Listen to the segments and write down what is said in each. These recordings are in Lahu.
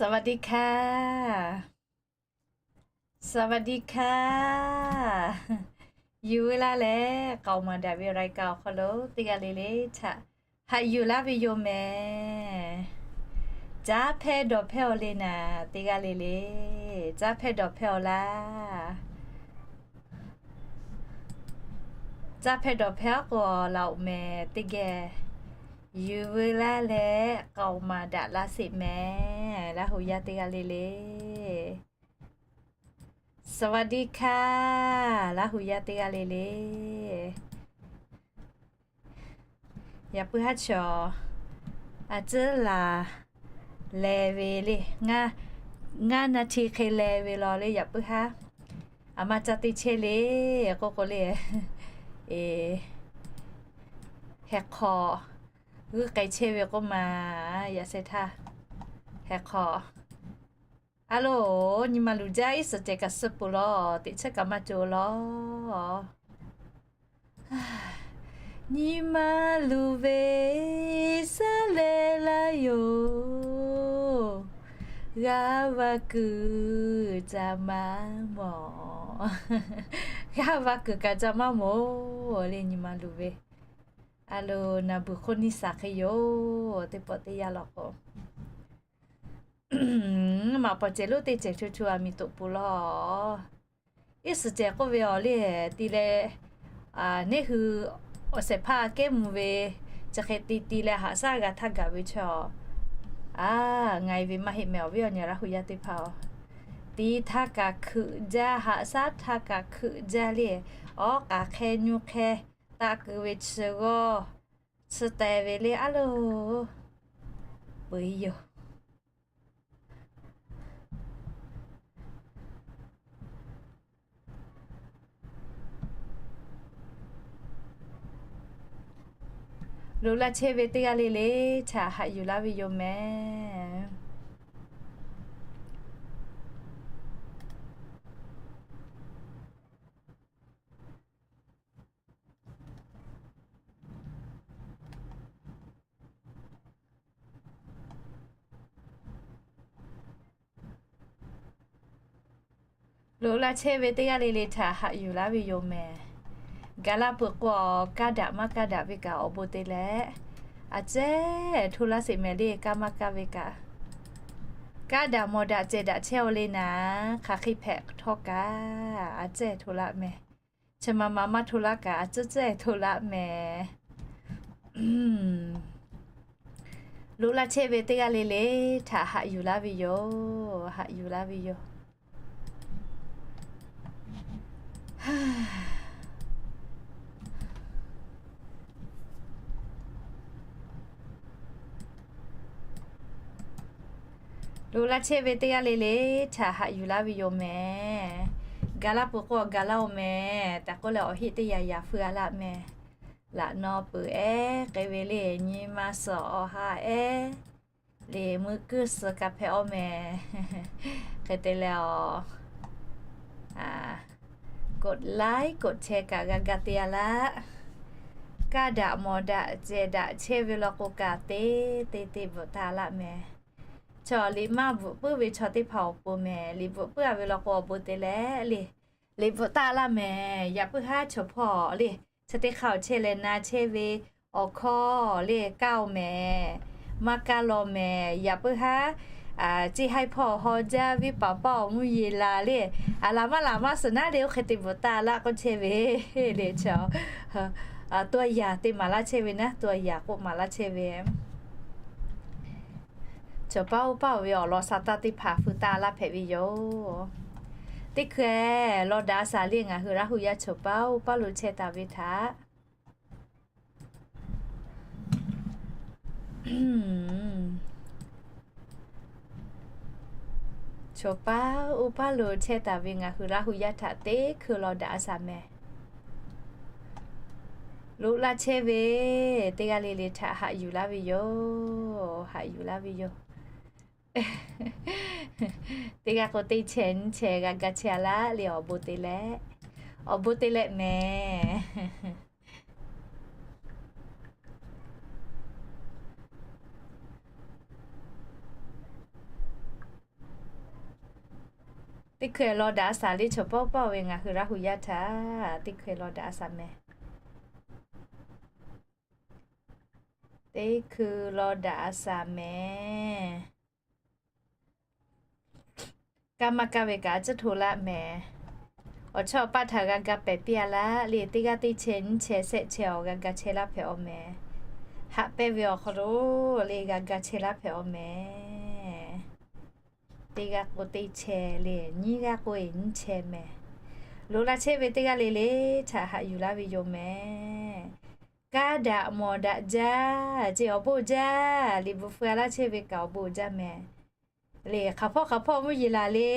สวัสดีค่ะ สวัสดีค่ะ Yuˬ veu laˇ leh k'aoˍ maˍ daꞈ ve รายการ awˬ hk'aw lo teˇ g'aˇ le le htaꞈ haꞈ yuˬ laˇ ve yoˬ mehˍ. Caˉ hpehˇ dawˬ hpehˇ-aw le naˍ, teˇ g'aˇ le le caˉ hpehˇ dawˬ hpehˇ-aw laˇ. Caˉ hpehˇ dawˬ hpehˇ-aˉ k'o laˬ-oꞈ mehˍ teˇ geh. Yuˬ veu laˇ leh k'aoˍ maˍ daꞈ laˇ sheˍ mehˍ. Laˇ hu yaˇ teˇ g'aˇ le le สวัสดีค่ะ Laˇ hu yaˇ teˇ g'aˇ le le. Yaꞈ puiˉ haˉ chaw a ciˉ laˬ leh ve le, ngaˇ naˇ hti hk'e leh ve law le, yaꞈ puiˉ haˉ a ma ca te chehˇ le k'oˆ k'o le, heh hk'aw g'uiˇ k'ai chehˇ ve k'oˆ ma, yaꞈ sheh htaˇ heh hk'aw a loˬ, nyi ma luˬ jaˇ iˉ suhˍ cehˬ kaꞈ suh peuˬ law, teꞈ chehˇ kaꞈ maˇ cawˬ law. Nyi ma luˬ ve saˉ leh laˇ yoˬ, g'a va kuiˬ ca maˇ mawˬ. G'a va kuiˬ kaꞈ ca maˇ mawˬ le, nyi ma luˬ ve. A loˬ, naˬ beuˬ hk'oˆ niˇ saˍ hk'e yoˬ, teˇ pawˆ teˇ yanˇ law k'o. Maꞈ pawˍ cehˬ lonˉ teˇ cehˬ co co a miˬ toꞈ peuˬ law. Iˉ suhˍ cehˬ k'oˆ ve awˬ le, ti leh neˇ hui awˬ shehˍ hpaˇ kehˉ mvuh ve, chi hk'e te ti leh haꞈ shaˉ g'a htaˇ gaˬ ve chaw, a, ngaˬ e ve maˇ heˆ mehˍ. Awˬ viˉ awˬ nyi Laˇ hu yaˇ teˇ hpaˍ-oˬ, ti htaˇ kaꞈ hkeuꞈ jaˇ, haꞈ shaˉ htaˇ kaꞈ hkeuꞈ jaˇ le. Awˉ k'aˍ hk'e nyu hk'e taˆ keu ve chi g'awˇ chi teh ve le, a loˬ, peuˬ e yoˬ. Loꞈ la chehˇ ve teˇ g'aˇ le le htaꞈ haꞈ yuˬ laˇ ve yoˬ mehˍ. Loꞈ la chehˇ ve teˇ g'aˇ le le htaꞈ haꞈ yuˬ laˇ ve yoˬ mehˍ. Gaˬ la peuˬ k'o, kaˇ daꞈ maˇ kaˇ daꞈ ve kaꞈ awˬ bon te leh, a cehˇ hto laˇ sheˍ mehˍ le, kaˇ maˇ kaˇ ve kaꞈ. Kaˇ daꞈ mawˬ daꞈ cehˬ daꞈ chehˇ-aw le naˍ, hk'aˬ hk'e hpehꞈ htawˇ kaꞈ a cehˇ hto laˇ mehˍ. Chi ma ma maˇ hto laˇ kaꞈ a cehˇ cehˇ hto laˇ mehˍ. Loꞈ la chehˇ ve teˇ g'aˇ le le htaꞈ haꞈ yuˬ laˇ ve yoˬ. Haꞈ yuˬ laˇ ve yoˬ. Loꞈ la chehˇ ve teˇ g'aˇ le le htaꞈ haꞈ yuˬ laˇ ve yoˬ mehˍ. Gaˬ la peuˬ k'o gaˬ laˇ-oˬ mehˍ. Taꞈ k'oˆ leh awˬ heˆ teˇ yanˇ yaꞈ feu-a laˇ mehˍ. Laꞈ naw peuˬ ehˉ k'ai ve le, nyi ma suhˍ awˬ ha ehˉ le, mui kuiˇ suhˍ kaꞈ hpehꞈ-aw mehˍ. Hk'e te leh, กดไลค์ กดแชร์ kaꞈ g'a ga te-a laˇ. Kaˇ daꞈ mawˬ daꞈ cehˬ daꞈ chehˇ ve law k'o kaꞈ te te te bvuhꞈ taˇ laˇ mehˍ. Chaw liꞈ maˇ bvuhꞈ puiˉ ve chaw teˇ hpaˍ awˬ pon mehˍ. Liꞈ bvuhꞈ puiˉ-a ve law k'o awˬ bon te leh le, liꞈ bvuhꞈ taˇ laˇ mehˍ. Yaꞈ puiˉ haˉ chaw hpawˇ le, chi teˇ hk'aˇ awˬ chehˇ leh na chehˇ ve awˬ hkawˇ le, kaˇ-oˬ mehˍ. Maˇ kaˇ law mehˍ. Yaꞈ puiˉ haˉ ceˇ haiˇ hpawˇ haw jaˇ ve paˍ paˇ awˬ mvuhˇ yeˬ laˬ le, a laˬ maˇ laˬ maˇ suhˍ naˉ le, oˇ hk'e te bvuhꞈ taˇ laˇ k'oˆ chehˇ ve le. Chaw ตัวอย่าง te maˍ laˇ chehˇ ve naˉ, ตัวอย่าง k'oˆ maˍ laˇ chehˇ ve. Chaw paˉ oˇ paˉ-oˬ ve awˬ lawn sa taˇ teˇ hpaˍ feu taˇ laˇ hpehꞈ ve yoˬ. Teˇ hkui-eh law daꞈ shaˍ le, ngaˬ hui Laˇ hu yaˇ chaw paˉ oˇ paˉ lo chehˇ taˍ ve htaꞈ Chaw paˉ oˇ paˉ lo chehˇ taˍ ve ngaˬ hui Laˇ hu yaˇ htaꞈ teˇ hkui law daꞈ shaˍ mehˍ. Loꞈ laˇ chehˇ ve teˇ g'aˇ le le htaꞈ haꞈ yuˬ laˇ ve yoˬ. Haꞈ yuˬ laˇ ve yoˬ. Teˇ g'aˇ k'o teˇ chehˇ nyiˇ chehˇ g'a ga chehˇ-a laˇ le, awˬ bon te leh, awˬ bon te leh mehˍ. Teˇ hkui law daꞈ a shaˍ le, chaw pawˆ pawˆ ve ngaˬ hui Laˇ hu yaˇ htaꞈ teˇ hkui law daꞈ a shaˍ mehˍ. Teˇ hkui law daꞈ a shaˍ mehˍ. Kaˇ maˇ kaˇ ve kaꞈ a ciˉ hto laˇ mehˍ. Awˬ chawˇ awˬ paˆ htaꞈ g'a ga pehˬ piˇ a laˇ le, teˇ g'aˇ teˇ chehˇ nyiˇ chehˇ shehˆ chehˇ awˬ g'a ga chehˇ laˇ hpehꞈ aw mehˍ. Haꞈ pehnˇ ve awˬ hk'aw lo le g'a ga chehˇ laˇ hpehꞈ aw mehˍ. Teˇ g'aˇ k'o teˇ chehˇ le, nyiˇ g'aˇ k'o eˬ nyiˇ chehˇ mehˍ. Loꞈ la chehˇ ve teˇ g'aˇ le le htaꞈ haꞈ yuˬ laˇ ve yoˬ mehˍ. Kaˇ daꞈ mawˬ daꞈ jaˇ, ceˇ awˬ bon jaˇ le, bvuhꞈ feu a laˇ chehˇ ve kaꞈ awˬ bon jaˇ mehˍ. Le hk'aˬ hpawˇ hk'aˬ hpawˇ mvuhˇ yeˬ laˬ le.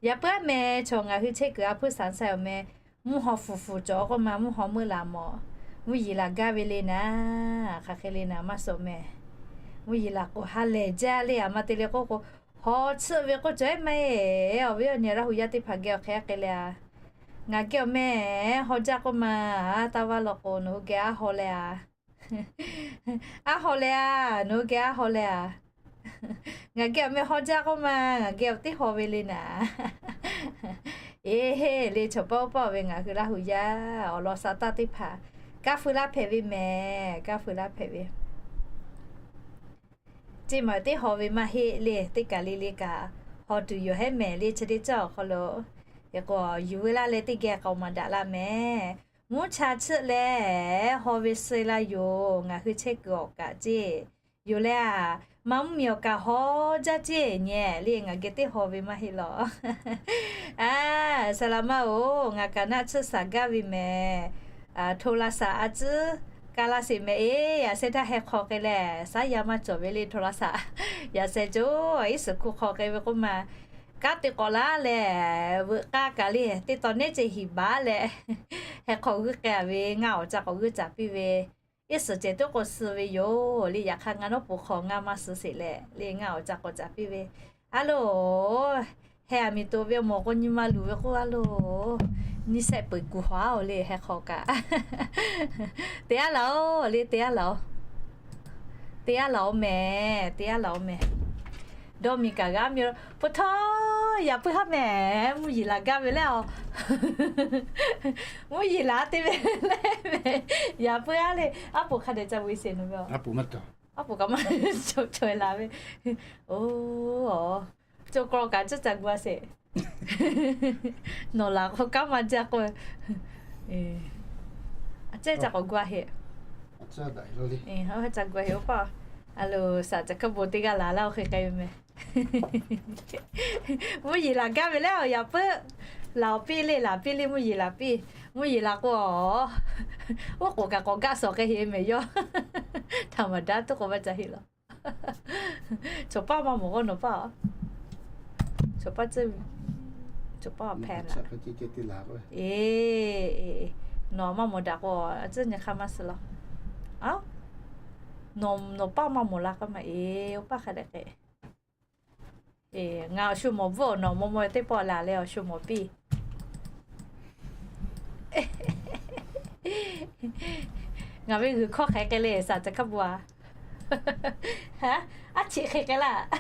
Yaꞈ puiˉ aˉ mehˍ, chaw ngaˬ hui chehˇ kuiˬ a hpuiˇ saˍ saˍ awˬ mehˍ. Mvuhˇ haw fuˍ fuˍ cawˬ k'oˆ ma, mvuhˇ haw meuˇ laˬ mawˬ. Mvuhˇ yeˬ laˬ gaˇ ve le naˍ, hk'aˬ hk'e le naˍ maˇ suh mehˍ. Mvuhˇ yeˬ laˬ k'o ha lehˬ jaˇ le, aˬ ma te le k'oˆ k'o, haw tsuhˆ ve k'oˆ cawˬ eˉ maˇ eˬ. Awˬ viˉ awˬ nyi Laˇ hu yaˇ teˇ hpaˍ geh awˬ hk'e a hk'e le a. Ngaˬ geh awˬ mehˍ haw jaˇ k'oˆ ma, a taˇ vaˇ law k'o nawˬ hui geh aˉ haw leh a. Aˉ haw leh a, nawˬ hui geh aˉ haw leh a. Ngaˬ geh awˬ mehˍ haw jaˇ k'oˆ ma, ngaˬ geh awˬ teˇ haw ve le naˍ. Eˬ heˆ le, chaw pawˆ pawˆ ve ngaˬ hui Laˇ hu yaˇ awˬ lawn sa taˇ teˇ hpaˍ, kaˇ feu laˇ hpehꞈ ve mehˍ, kaˇ feu laˇ hpehꞈ ve. Ceˇ maˬ teˇ haw ve maˇ heˆ le, teˇ kaˬ le le kaꞈ haw tuˬ yoˬ hehˉ mehˍ le, chi teˇ caˇ awˬ hk'aw lo. Hk'e k'o yuˬ veu laˇ leh teˇ geh k'aoˍ maˍ daꞈ la mehˍ. Mvuhˇ cha chiˆ leh haw ve suh la yoˬ, ngaˬ hui chehˇ kuiˬ awˬ kaꞈ ceˇ yoˬ leh a. Maˇ mvuhˇ miˬ awˬ kaꞈ haw jaˇ ceˇ nyi le, ngaˬ geh teˇ haw ve maˇ heˆ law. A, saˍ laˍ maˇ oˬ, ngaˬ kaꞈ naˆ tsuhˇ shaˍ gaˇ ve mehˍ. Hto la shaˍ a tcuhˉ ka laˇ sheˍ mehˍ. Eˬ, yaꞈ sheh htaˇ heh hk'aw k'ai leh, saˉ yaˇ maˇ cawˬ ve le hto la shaˍ. Yaꞈ sheh cawˬ iˉ suhˍ hkuˇ hk'aw k'ai ve k'oˆ ma, kanˉ te k'awꞈ laˇ leh, veuꞈ k'aˇ kaꞈ le teˇ taw neˉ ceh hiˍ baˉ leh, heh hk'aw g'uiˇ k'ai a ve, ngaˇ awˬ ca k'awꞈ g'uiˇ caˍ piˇ ve, iˉ suhˍ ceh tuˉ k'o suh ve yoˬ le. Yaꞈ hk'aˇ ngaˇ nawˉ pon hk'aw ngaˇ maˇ suh sheˍ leh le, ngaˇ awˬ ca k'awꞈ caˍ piˇ ve. A loˬ, heh aˬ miˍ toꞈ ve mawˬ k'o nyi ma luˬ ve k'oˆ a loˬ, nyiˇ shehˆ peuˬ kuˬ haw a oˬ le, heh hk'aw kaꞈ. Te aˉ laˬ oˬ le, te aˉ laˬ oˬ. Te aˉ laˬ oˬ mehˍ, te aˉ laˬ oˬ mehˍ. Dawˇ miˬ kaꞈ g'a miˬ lo, po htawˇ yaꞈ puiˉ haˉ mehˍ, mvuhˇ yeˬ laˬ gaˇ ve leh a. Mvuhˇ yeˬ laˬ te ve leh mehˍ, yaꞈ puiˉ haˉ le. Aˉ poꞈ hk'a dehꞈ ca ve sheˍ nawˬ ve a. Aˉ poꞈ kaꞈ maˇ cawˬ cawˬ laˬ ve. Oˬ, co k'aw kaꞈ caˇ ca gu a sheˍ. Nawˬ laˬ k'o kanˉ maˇ jaˇ k'o, a cehˇ ca k'awꞈ gu a heˆ. Ca gu a heˆ oˇ paˇ. A loˬ, shaˍ ca hkaˇ bon teˇ g'aˇ laˬ laˇ oˇ hk'e k'ai ve mehˍ. Mvuhˇ yeˬ laˬ gaˇ ve leh a, yaꞈ puiˉ laˬ awˬ piˇ le, laˬ piˇ le, mvuhˇ yeˬ laˬ piˇ. Mvuhˇ yeˬ laˬ k'o, oˉ k'oˍ kaꞈ k'awꞈ gaˆ shawˍ k'ai heˆ mehˍ yawˇ. Htaꞈ maˍ daꞈ tuˉ k'o maˇ ca heˆ law. Chaw paˇ maˇ mawˬ k'o nawˬ paˇ, chaw paˇ, chaw paˇ hpehꞈ la. Eˬ, nawˬ maˇ mawˬ daꞈ k'o, a tcuhˉ nyi hk'aˇ maˇ suh law. Nawˬ paˇ maˇ mawˬ la k'o maˇ eˬ, oˇ paˇ hk'a dehꞈ k'ai. Ngaˬ awˬ shu mawˬ bvuhˆ awˬ nawˬ maw maw teˇ pawˆ laˬ leh awˬ shu mawˬ piˇ. Ngaˬ ve g'uiˬ hkawˇ hk'e k'ai le, shaˍ ca hkaˇ bon a. Aˉ cheꞈ hk'e k'ai laˇ.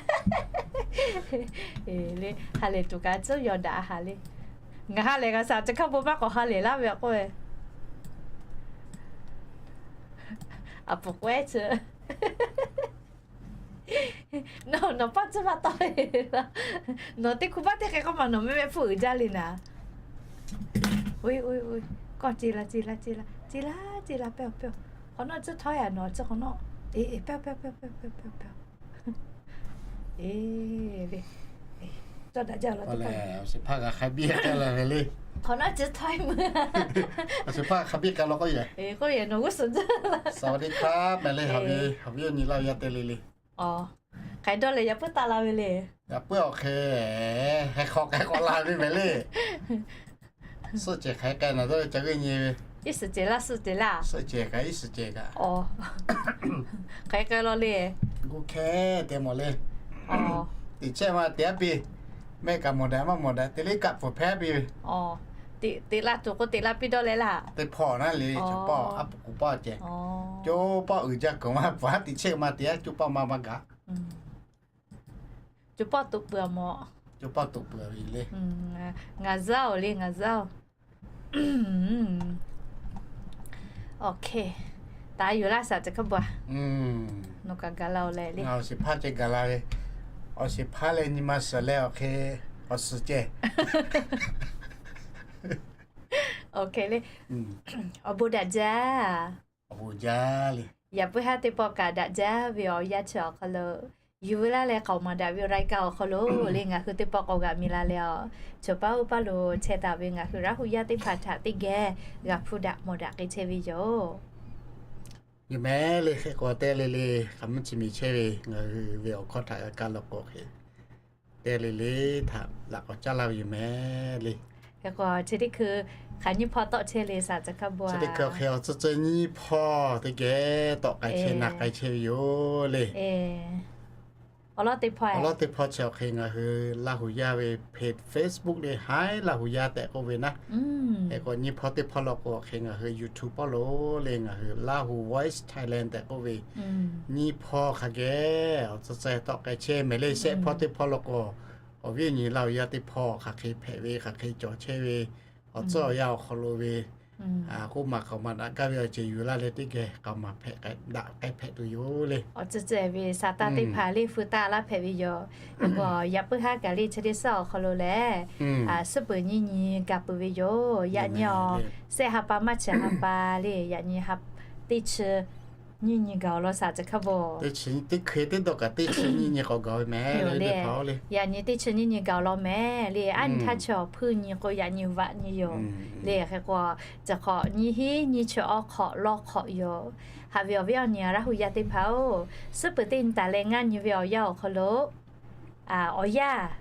Ha lehˬ tuˬ kaꞈ tcuhˉ yaw daꞈ a ha le. Ngaˬ ha lehˬ g'a shaˍ ca hkaˇ bon maˇ k'awꞈ ha lehˬ laˇ ve k'oˆ ve, a puˍ k'awehˉ chi. Nawˬ, nawˬ paˇ tcuhˉ maˇ tawˆ e. Nawˬ teˇ hkui paˇ teˇ hk'e k'oˆ ma nawˬ mehˆ mehˆ hpfuhˆ uiˍ jaˇ le naˍ. Oˇ, oˇ, kawˇ ce la ce la ce la ce la ce la pehˇ pehˇ. Hk'awꞈ nawˉ tcuhˉ htawˇ yaꞈ nawˬ tcuhˉ hk'awꞈ nawˉ. Eˬ, pehˇ pehˇ pehˇ pehˇ pehˇ pehˇ. Eˬ, cawˇ daꞈ jaˇ la teˇ hpaˍ. Awˬ shehˍ hpaˇ g'a hk'a biˇ k'ai la ve le. Hk'awꞈ nawˉ tcuhˉ htawˇ meuˇ. Awˬ shehˍ hpaˇ hk'a biˇ k'ai law k'oˆ yehˬ. K'oˆ yehˬ nawˬ g'uˇ suhˍ jaˇ la. สวัสดีครับ mehˍ le, haˍ ve, haˍ ve awˬ nyi laˇ ve yaˇ te le le. K'ai dawˇ leh yaꞈ puiˉ taˆ la ve le. Yaꞈ puiˉ awˬ hk'e, heh hk'aw k'ai k'awꞈ la ve mehˍ le. Suhˆ cehˬ hk'aˬ hk'e k'ai naˍ dawˇ ve ca g'euˆ nyi ve. Iˉ suhˍ cehˬ laˇ, suhˆ cehˬ laˇ. Suhˆ cehˬ kaꞈ iˉ suhˍ cehˬ kaꞈ. Hk'aˬ hk'e k'ai law le. Gu hkeh te mawˬ le. Tiꞈ chehˇ ma te aˉ piˇ. Mehˆ kaꞈ mawˬ daꞈ maˇ mawˬ daꞈ te le kaꞈ pfuhˍ hpehˇ piˇ ve. Teꞈ la tuˬ k'o teꞈ la piˇ dawˇ leh laˇ. Teˇ hpawˇ naˉ le, chaw pawˆ aˉ puˍ k'oˍ pawˆ ceh. Co pawˆ uiˍ jaˇ kuiˬ maˇ pfuhˍ, tiꞈ chehˇ ma te aˉ co pawˆ ma maˇ gaˬ. Co pawˆ toꞈ peuˬ a mawˬ. co paˇ toꞈ peuˬ ve le. Ngaˬ zaˇ-oˬ le, ngaˬ zaˇ-oˬ. Awˬ hk'e, taˍ yuˬ laˇ shaˍ caˬ hkaˇ bvuhꞈ. Nawˬ kaꞈ gaˬ la-oˬ leh le. Awˬ shiˍ hpaˇ ceh gaˬ la ve. Awˬ shiˍ hpaˇ leh nyi ma suhˍ leh awˬ hk'e, awˬ suhˍ ceh. Awˬ hk'e le. Awˬ bon daꞈ jaˇ. Yaꞈ puiˉ haˉ teˇ pawˆ kaꞈ daꞈ jaˇ ve awˬ yanˇ chi awˬ hk'aw lo, yuˬ veu laˇ leh k'aoˍ maˍ daꞈ ve รายการ awˬ hk'aw lo le, ngaˬ hui teˇ pawˆ k'awꞈ g'aꞈ mi la leh a, chaw paˇ oˇ paˇ lo chehˇ taˍ ve ngaˬ hui Laˇ hu yaˇ teˇ hpaˍ htaꞈ teˇ geh g'a hpuˇ daꞈ mawˬ daꞈ k'ai chehˇ ve yoˬ. Yoˬ mehˍ le, hk'e k'o te le le, hk'aˬ mvuhˇ chi miˬ chehˇ ve ngaˬ hui ve awˬ hkawˇ htaꞈ g'a kaˇ law k'o hk'e, te le le htaꞈ laꞈ k'awꞈ caˉ laˇ ve yoˬ mehˍ le. Hk'e k'o chi teˇ hkui hk'aˬ nyiˇ hpawˇ tawˆ chehˇ le shaˍ caˬ hkaˇ bvuhꞈ. Chi teˇ hkui awˬ hk'e awˬ tcuhˇ tcuhˇ nyiˇ hpawˇ teˇ geh tawˆ k'ai chehˇ na k'ai chehˇ ve yoˬ le. Awˬ lawn teˇ hpawˇ, awˬ lawn teˇ hpawˇ chi awˬ hk'e ngaˬ hui Laˇ hu yaˇ ve Facebook le, Haiˉ Laˇ hu yaˇ tehꞈ k'oˆ ve naˉ. Hk'e k'o nyiˇ hpawˇ teˇ hpawˇ law k'o awˬ hk'e ngaˬ hui YouTube pawˆ lo le, ngaˬ hui Lahu Voice Thailand tehꞈ k'oˆ ve nyiˇ hpawˇ hk'a geh awˬ tcuhˇ tcuhˇ tawˆ k'ai chehˇ mehˍ le. Shehˆ hpawˇ teˇ hpawˇ law k'o, awˬ viˉ awˬ nyi Laˇ hu yaˇ teˇ hpawˇ hk'aˬ hk'e hpehꞈ ve, hk'aˬ hk'e cawˬ chehˇ ve, awˬ tcuhˇ awˬ yanˇ awˬ hk'aw lo ve k'oˆ maˬ k'aoˍ maˍ daꞈ gaˇ ve awˬ ceuˬ yuˬ laˇ leh teˇ geh k'aoˍ maˍ hpehꞈ daꞈ k'ai hpehꞈ tuˬ yoˬ le. Awˬ tcuhˇ tcuhˇ ve shaˍ taˇ teˇ hpaˍ le hpu taˇ laˇ hpehꞈ ve yoˬ. Hk'e k'o yaꞈ puiˉ haˉ kaꞈ le chi teˇ shaˉ awˬ hk'aw lo lehˬ, suhˉ peuˍ nyiˇ nyi gaˬ peuˬ ve yoˬ. Yaꞈ nyi awˬ sehˆ ha pa maˇ chi ha pa le, yaꞈ nyi teˇ chi nyiˇ nyi gaˬ awˬ lawn shaˍ caˬ hkaˇ bvuhꞈ. Teˇ hkui teˇ dawˇ kaꞈ teˇ chi nyiˇ nyi k'awꞈ gaˬ ve mehˍ le. Yaꞈ nyi teˇ chi nyiˇ nyi gaˬ awˬ lawn mehˍ le. Aˉ nyi htaˇ chi awˬ hpuˇ nyi k'o yaꞈ nyi vaꞈ nyi yoˬ le. Hk'e k'o chi hk'awꞈ nyiˇ hinˉ nyiˇ chi awˬ hk'awꞈ lawˇ hk'awꞈ yoˬ. Haꞈ ve awˬ viˉ awˬ nyi Laˇ hu yaˇ teˇ hpaˍ-oˬ, suhˉ peuˍ teˇ nyi taˍ leh ngaˇ nyi ve awˬ yanˇ awˬ hk'aw lo, awˬ yanˇ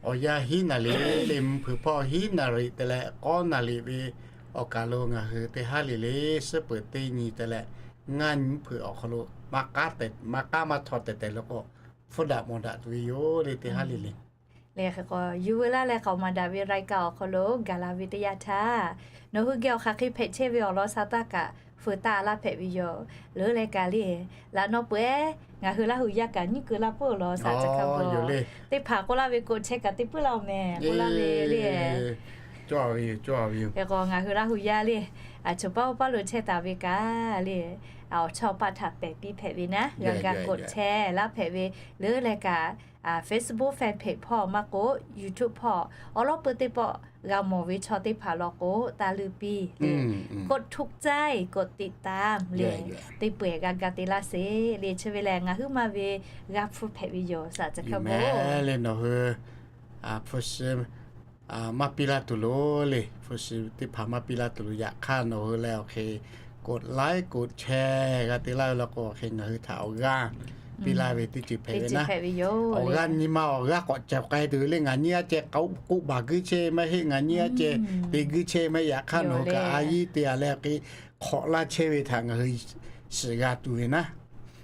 awˬ yanˇ hiˉ naˍ riˍ le, mvuhˇ hpeuꞈ hpawˇ hiˉ naˍ riˍ te leh k'awˇ naˍ riˍ ve awˬ kaˬ lo ngaˬ hui teˇ haˉ le le suhˉ peuˍ teˇ nyi te leh ngaˇ nyi mvuhˇ hpeuꞈ awˬ hk'aw lo maˇ k'aˉ maˇ htaw tehˬ tehˬ lo k'o, hpfuhˇ daꞈ mawˬ daꞈ tuˬ ve yoˬ le teˇ haˉ le le. Lehˬ hk'e k'o yuˬ veu laˇ leh k'aoˍ maˍ daꞈ ve รายการ awˬ hk'aw lo gaˬ la ve teˇ yanˇ htaˇ, nawˬ hui geh awˬ hk'aˬ hk'e hpehꞈ chehˇ ve awˬ lawn shaˍ taˇ kaꞈ hpu taˇ laˇ hpehꞈ ve yoˬ. Leuˉ leh kaꞈ le, laꞈ nawˉ peuˬ-eˬ ngaˬ hui Laˇ hu yaˇ kaꞈ nyiˉ keu laˇ peuˬ awˬ lawn shaˍ caˬ hkaˇ bvuhꞈ. Teˇ hpaˍ k'oˆ laˇ ve กดแชร์ kaꞈ te puiˉ laˇ-oˬ mehˍ k'oˆ laˇ ve le. Hk'e k'o ngaˬ hui Laˇ hu yaˇ le, chaw paˇ oˇ paˇ lo chehˇ taˍ ve kaꞈ le, awˬ chawˇ paˇ htaꞈ pehˬ piˇ hpehꞈ ve naˉ, g'a ga กดแชร์ laˇ hpehꞈ ve. Leuˉ leh kaꞈ Facebook fanpage hpawˇ maˇ k'o YouTube hpawˇ awˬ lawn peuˬ teˇ pawˆ g'a mawˬ ve chaw teˇ hpaˍ law k'o taˇ leuˇ piˇ le, กดถูกใจ กดติดตาม le, teˇ peuˬ g'a ga te laˇ sheˍ le. Chi ve lehˬ ngaˬ huiˉ ma ve g'a hpu hpehꞈ ve yoˬ shaˍ caˬ hkaˇ bvuhꞈ le. Nawˬ hui hpu shi maˇ piˇ laˇ tuˬ lo le, hpu shi teˇ hpaˍ maˇ piˇ laˇ tuˬ lo. Yaꞈ hk'aˇ nawˬ hui leh awˬ hk'e กดไลค์ กดแชร์ g'a te laˇ ve law k'o awˬ hk'e ngaˬ hui htaꞈ awˬ g'aˇ piˇ laˇ ve teˇ ceuˬ hpehꞈ ve naˉ. Awˬ g'aˇ nyi ma awˬ g'aˇ k'awꞈ cawˬ k'ai tuˬ ve le. Ngaˬ nyi aˇ ceh k'oˆ baˬ guiˇ chehˇ maˇ heˆ, ngaˬ nyi aˇ ceh te guiˇ chehˇ maˇ heˆ. Yaꞈ hk'aˇ nawˬ hui kaꞈ a yiˉ te a leh awˬ hk'e hk'awꞈ laˇ chehˇ ve htaꞈ ngaˬ hui shiˍ g'a tuˬ ve naˉ.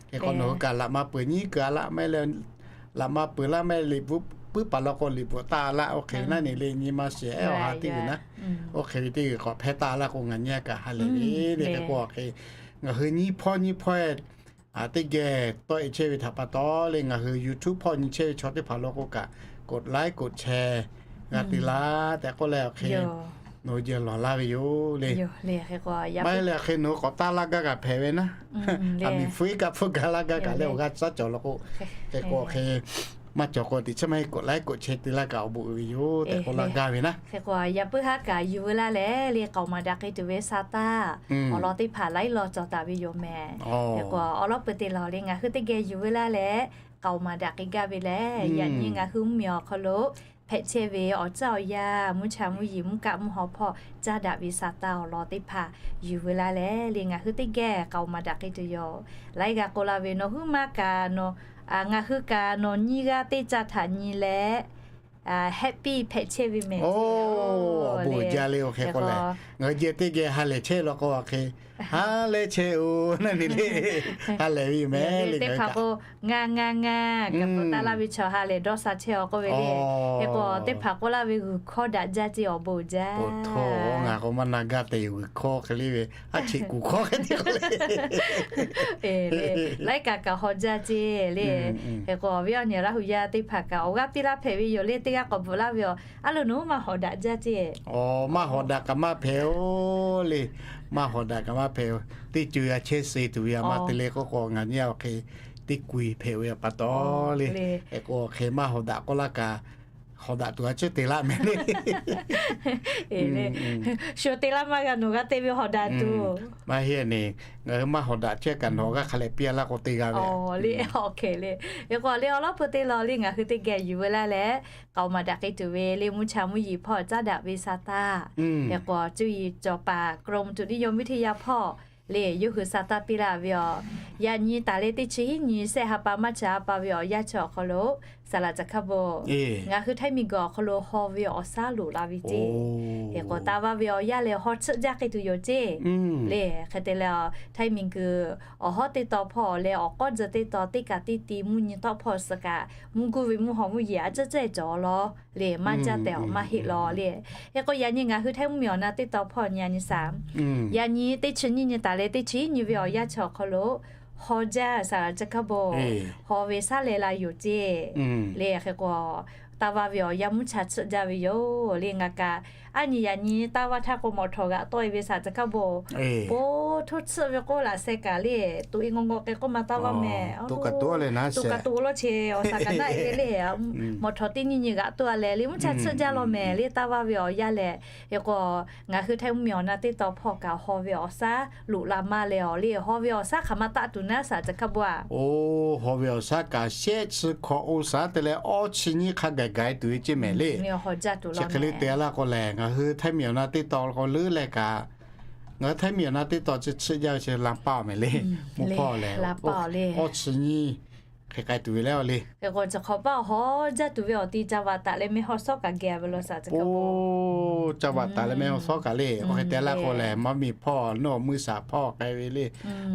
Hk'e k'o nawˬ hui kaꞈ laꞈ ma peuˬ nyiˉ keu a laˇ maˇ heˆ le, laꞈ ma peuˬ laˇ maˇ heˆ le, puiˉ paˍ law k'o liꞈ bvuhꞈ taˇ laˇ. Oˇ hk'e naˉ ne le nyi ma shiˍ ehˉ awˬ ha teˇ ve naˉ. Oˇ hk'e ve teˇ g'uiˬ k'awꞈ hpehˇ taˇ laˇ k'o ngaˬ nyi aˇ kaꞈ ha lehˬ ve le. Hk'e k'o awˬ hk'e ngaˬ hui nyiˇ hpawˇ nyiˇ hpawˇ teˇ geh tawˆ e chehˇ ve htaꞈ pa taw le, ngaˬ hui YouTube hpawˇ nyi chehˇ ve chaw teˇ hpaˍ law k'o kaꞈ กดไลค์ กดแชร์ g'a te laˇ tehꞈ k'oˆ leh awˬ hk'e nawˬ hui jehˬ lawˬ laˇ ve yoˬ le. Maˇ heˆ leh awˬ hk'e nawˬ hui k'awꞈ taˇ laˇ gaˇ kaꞈ hpehꞈ ve naˉ. Aˬ miˍ hpu iˉ kaˆ hpfuhˇ gaˇ laˇ gaˇ kaꞈ leh awˬ g'aˇ caˉ cawˬ law k'o, hk'e k'o awˬ hk'e maˇ cawˬ k'o teꞈ chiˉ maˇ heˆ กดไลค์ กดแชร์ te laˇ kaꞈ awˬ bon uiˍ ve yoˬ tehꞈ k'oˆ laˇ gaˇ ve naˉ. Hk'e k'o yaꞈ puiˉ haˉ kaꞈ yuˬ veu laˇ leh le k'aoˍ maˍ daꞈ hk'e tuˬ ve shaˍ taˇ awˬ lawn teˇ hpaˍ laiˉ law cawˬ taˍ ve yoˬ mehˍ. Hk'e k'o awˬ lawn peuˬ te lawˬ le ngaˬ hui teˇ geh yuˬ veu laˇ leh k'aoˍ maˍ daꞈ k'ai gaˇ ve leh, yaꞈ nyi ngaˬ hui mvuhˇ miˬ awˬ hk'aw lo hpehꞈ chehˇ ve awˬ caˇ awˬ yanˇ, mvuhˇ cha mvuhˇ yeˬ, mvuhˇ kaˆ mvuhˇ haw hpawˇ caˇ daꞈ ve shaˍ taˇ awˬ lawn teˇ hpaˍ yuˬ veu laˇ leh le ngaˬ hui teˇ geh k'aoˍ maˍ daꞈ k'ai tuˬ yoˬ. Laiˉ g'a k'oˆ laˇ ve nawˬ huiˉ ma kaꞈ nawˬ, ngaˬ hui kaꞈ nawˬ nyiˇ g'aˇ teˇ caˇ htaꞈ nyi leh happy hpehꞈ chehˇ ve mehˍ. Awˬ bon jaˇ le. Oˇ hk'e k'o lehˬ ngaˬ hui jehˬ teˇ geh ha lehˬ chehˇ law k'o awˬ hk'e Ha lehˬ chehˇ-oˬ, na ni le. Ha lehˬ ve yoˬ mehˍ le. Teˇ hpaˍ k'o, ngaˬ ngaˬ ngaˬ kaꞈ k'oˆ taˍ laˇ ve chaw ha lehˬ dawˇ sha chehˇ-aˬ k'oˆ ve le. Hk'e k'o teˇ hpaˍ k'oˆ laˇ ve g'uiˬ hkawˇ daꞈ jaˇ ceˇ awˬ bon jaˇ. Ngaˬ k'o maˇ na gaˇ tehꞈ yoˬ g'uiˬ hkawˇ hk'e le ve, aˉ cheꞈ kuˬ hkawˇ hk'e te k'o le. Laiˉ kaꞈ kaꞈ haw jaˇ ceˇ le. Hk'e k'o awˬ viˉ awˬ nyi Laˇ hu yaˇ teˇ hpaˍ kaꞈ awˬ g'aˇ piˇ laˇ hpehꞈ ve yoˬ le. Teˇ g'aˇ k'awꞈ bvuhꞈ laˇ ve yoˬ. A loˍ nawˬ hui maˇ hawꞈ daꞈ jaˇ ceˇ. Aˬ, maˇ hawꞈ daꞈ kaꞈ maˇ hpehꞈ-oˬ le. Maˇ hawꞈ daꞈ kaꞈ maˇ hpehꞈ-oˬ. Teˇ co yaˇ chehˇ suh tuˬ ve a ma te le k'oˆ k'o, ngaˬ nyi awˬ hk'e teˇ kuiˬ hpehꞈ ve pa taw le. Hk'e k'o awˬ hk'e maˇ hawꞈ daꞈ k'oˆ laˇ kaꞈ, hawꞈ daꞈ tuˬ a ciˉ te laˇ mehˍ le. Shu te laˇ maˇ g'a, nawˬ g'a te ve hawꞈ daꞈ tuˬ. Maˇ heˆ ne, ngaˬ hui maˇ hawꞈ daꞈ chehˇ kaꞈ nawˬ g'a hk'a lehˬ piˇ laˇ k'o te g'a ve le. Hk'e k'o le awˬ lawn peu te law le ngaˬ hui teˇ geh yuˬ veu laˇ leh, k'aoˍ maˍ daꞈ k'ai tuˬ ve le mvuhˇ cha mvuhˇ yeˬ hpawˇ caˉ daꞈ ve sa taˇ. Hk'e k'o cuˇ yiˍ cawˬ paˍ กรมอุตุนิยมวิทยา hpawˇ le yawˇ hui sa taˇ piˇ laˇ ve yoˬ. Yaꞈ nyi taˍ leh teˇ chi hiˉ nyi sehˆ ha pa maˇ chi ha pa ve awˬ yanˇ chi awˬ hk'aw lo, saˍ laꞈ caˬ hkaˇ bon, ngaˬ hui htaiˇ miˬ guiˬ awˬ hk'aw lo haw ve awˬ shaˉ loꞈ la ve ceˇ. Hk'e k'o taˇ vaˇ ve awˬ yanˇ lehˬ haw tsuhˆ jaˇ k'ai tuˬ yoˬ ceˇ. Le hk'e te leh htaiˇ miˬ guiˬ awˬ hawˉ teˇ taw hpawˇ leh awˬ k'awˇ tzuh teˇ taw teˇ kaꞈ teˇ ti mvuhˇ nyi tawˆ hpawˇ suh kaꞈ mvuhˇ guˇ ve mvuhˇ haw mvuhˇ yeˬ a ciˉ cehˇ cawˬ law le maˇ jaˇ tehꞈ awˬ maˇ heˆ law le. Hk'e k'o yaꞈ nyi ngaˬ hui htaiˇ mvuhˇ miˬ awˬ na teˇ taw hpawˇ nyi a nyi saˍ, yaꞈ nyi teˇ chi nyiˇ nyi taˍ leh teˇ chi hiˉ nyi ve awˬ yanˇ chi awˬ hk'aw lo haw jaˇ saˍ laꞈ caˬ hkaˇ bon, haw ve shaˉ leh la yoˬ ceˇ. Le hk'e k'o taˇ vaˇ ve awˬ yanˇ mvuhˇ cha tsuhˆ jaˇ ve yoˬ le ngaˬ kaꞈ. Aˉ nyi yaꞈ nyi taˇ vaˇ htaˇ k'o mawˬ htawˍ g'aꞈ tawˆ e ve saˍ caˬ hkaˇ bon, po htoˇ tsuhˆ ve k'oˆ laꞈ sheh kaꞈ le, toꞈ e ngawˬ ngawˬ k'ai k'oˆ ma taˇ vaˇ mehˍ. Toꞈ kaꞈ toꞈ lawˇ che awˬ shaˍ kaꞈ naˆ e ve le. Mawˬ htawˍ teˇ nyiˇ nyi g'aꞈ tawˆ a leh le mvuhˇ cha tsuhˆ jaˇ law mehˍ le taˇ vaˇ ve awˬ yanˇ lehˬ. Hk'e k'o ngaˬ hui htaiˇ mvuhˇ miˬ awˬ na teˇ taw hpawˇ kaꞈ haw ve awˬ shaˉ loꞈ la maˇ leh awˬ le haw ve awˬ shaˉ hk'aˬ ma taˆ tuˬ naˉ saˍ caˬ hkaˇ bon a. Oˬ, haw ve awˬ shaˉ kaꞈ shehˆ chi hkawꞈ oˇ shaˉ te leh awˇ chi nyiˇ hk'a gaˬ gaˬ e tuˬ ve ceˇ mehˍ le. Chi hk'e le te laˇ k'o lehˬ ngaˬ hui htaiˇ miˬ awˬ na teˇ taw k'o leuˉ leh kaꞈ, ngaˬ hui htaiˇ miˬ awˬ na teˇ taw chi tsuhˆ jaˇ ve chi la paˇ mehˍ le. Mvuhˇ hpawˇ lehˬ awˇ chi nyiˇ hk'e k'ai tuˬ ve le awˬ le. Hk'e k'o chi hk'awꞈ paˇ haw jaˇ tuˬ ve awˬ ti ca vaꞈ taˍ leh meh haw shawˉ kaꞈ geh ve law saˍ caˬ hk'e k'o, ca vaꞈ taˍ leh meh haw shawˉ kaꞈ le. Awˬ hk'e te laˇ k'o lehˬ mvuhˇ miˬ hpawˇ nawˬ mvuhˇ shaˍ hpawˇ k'ai ve le.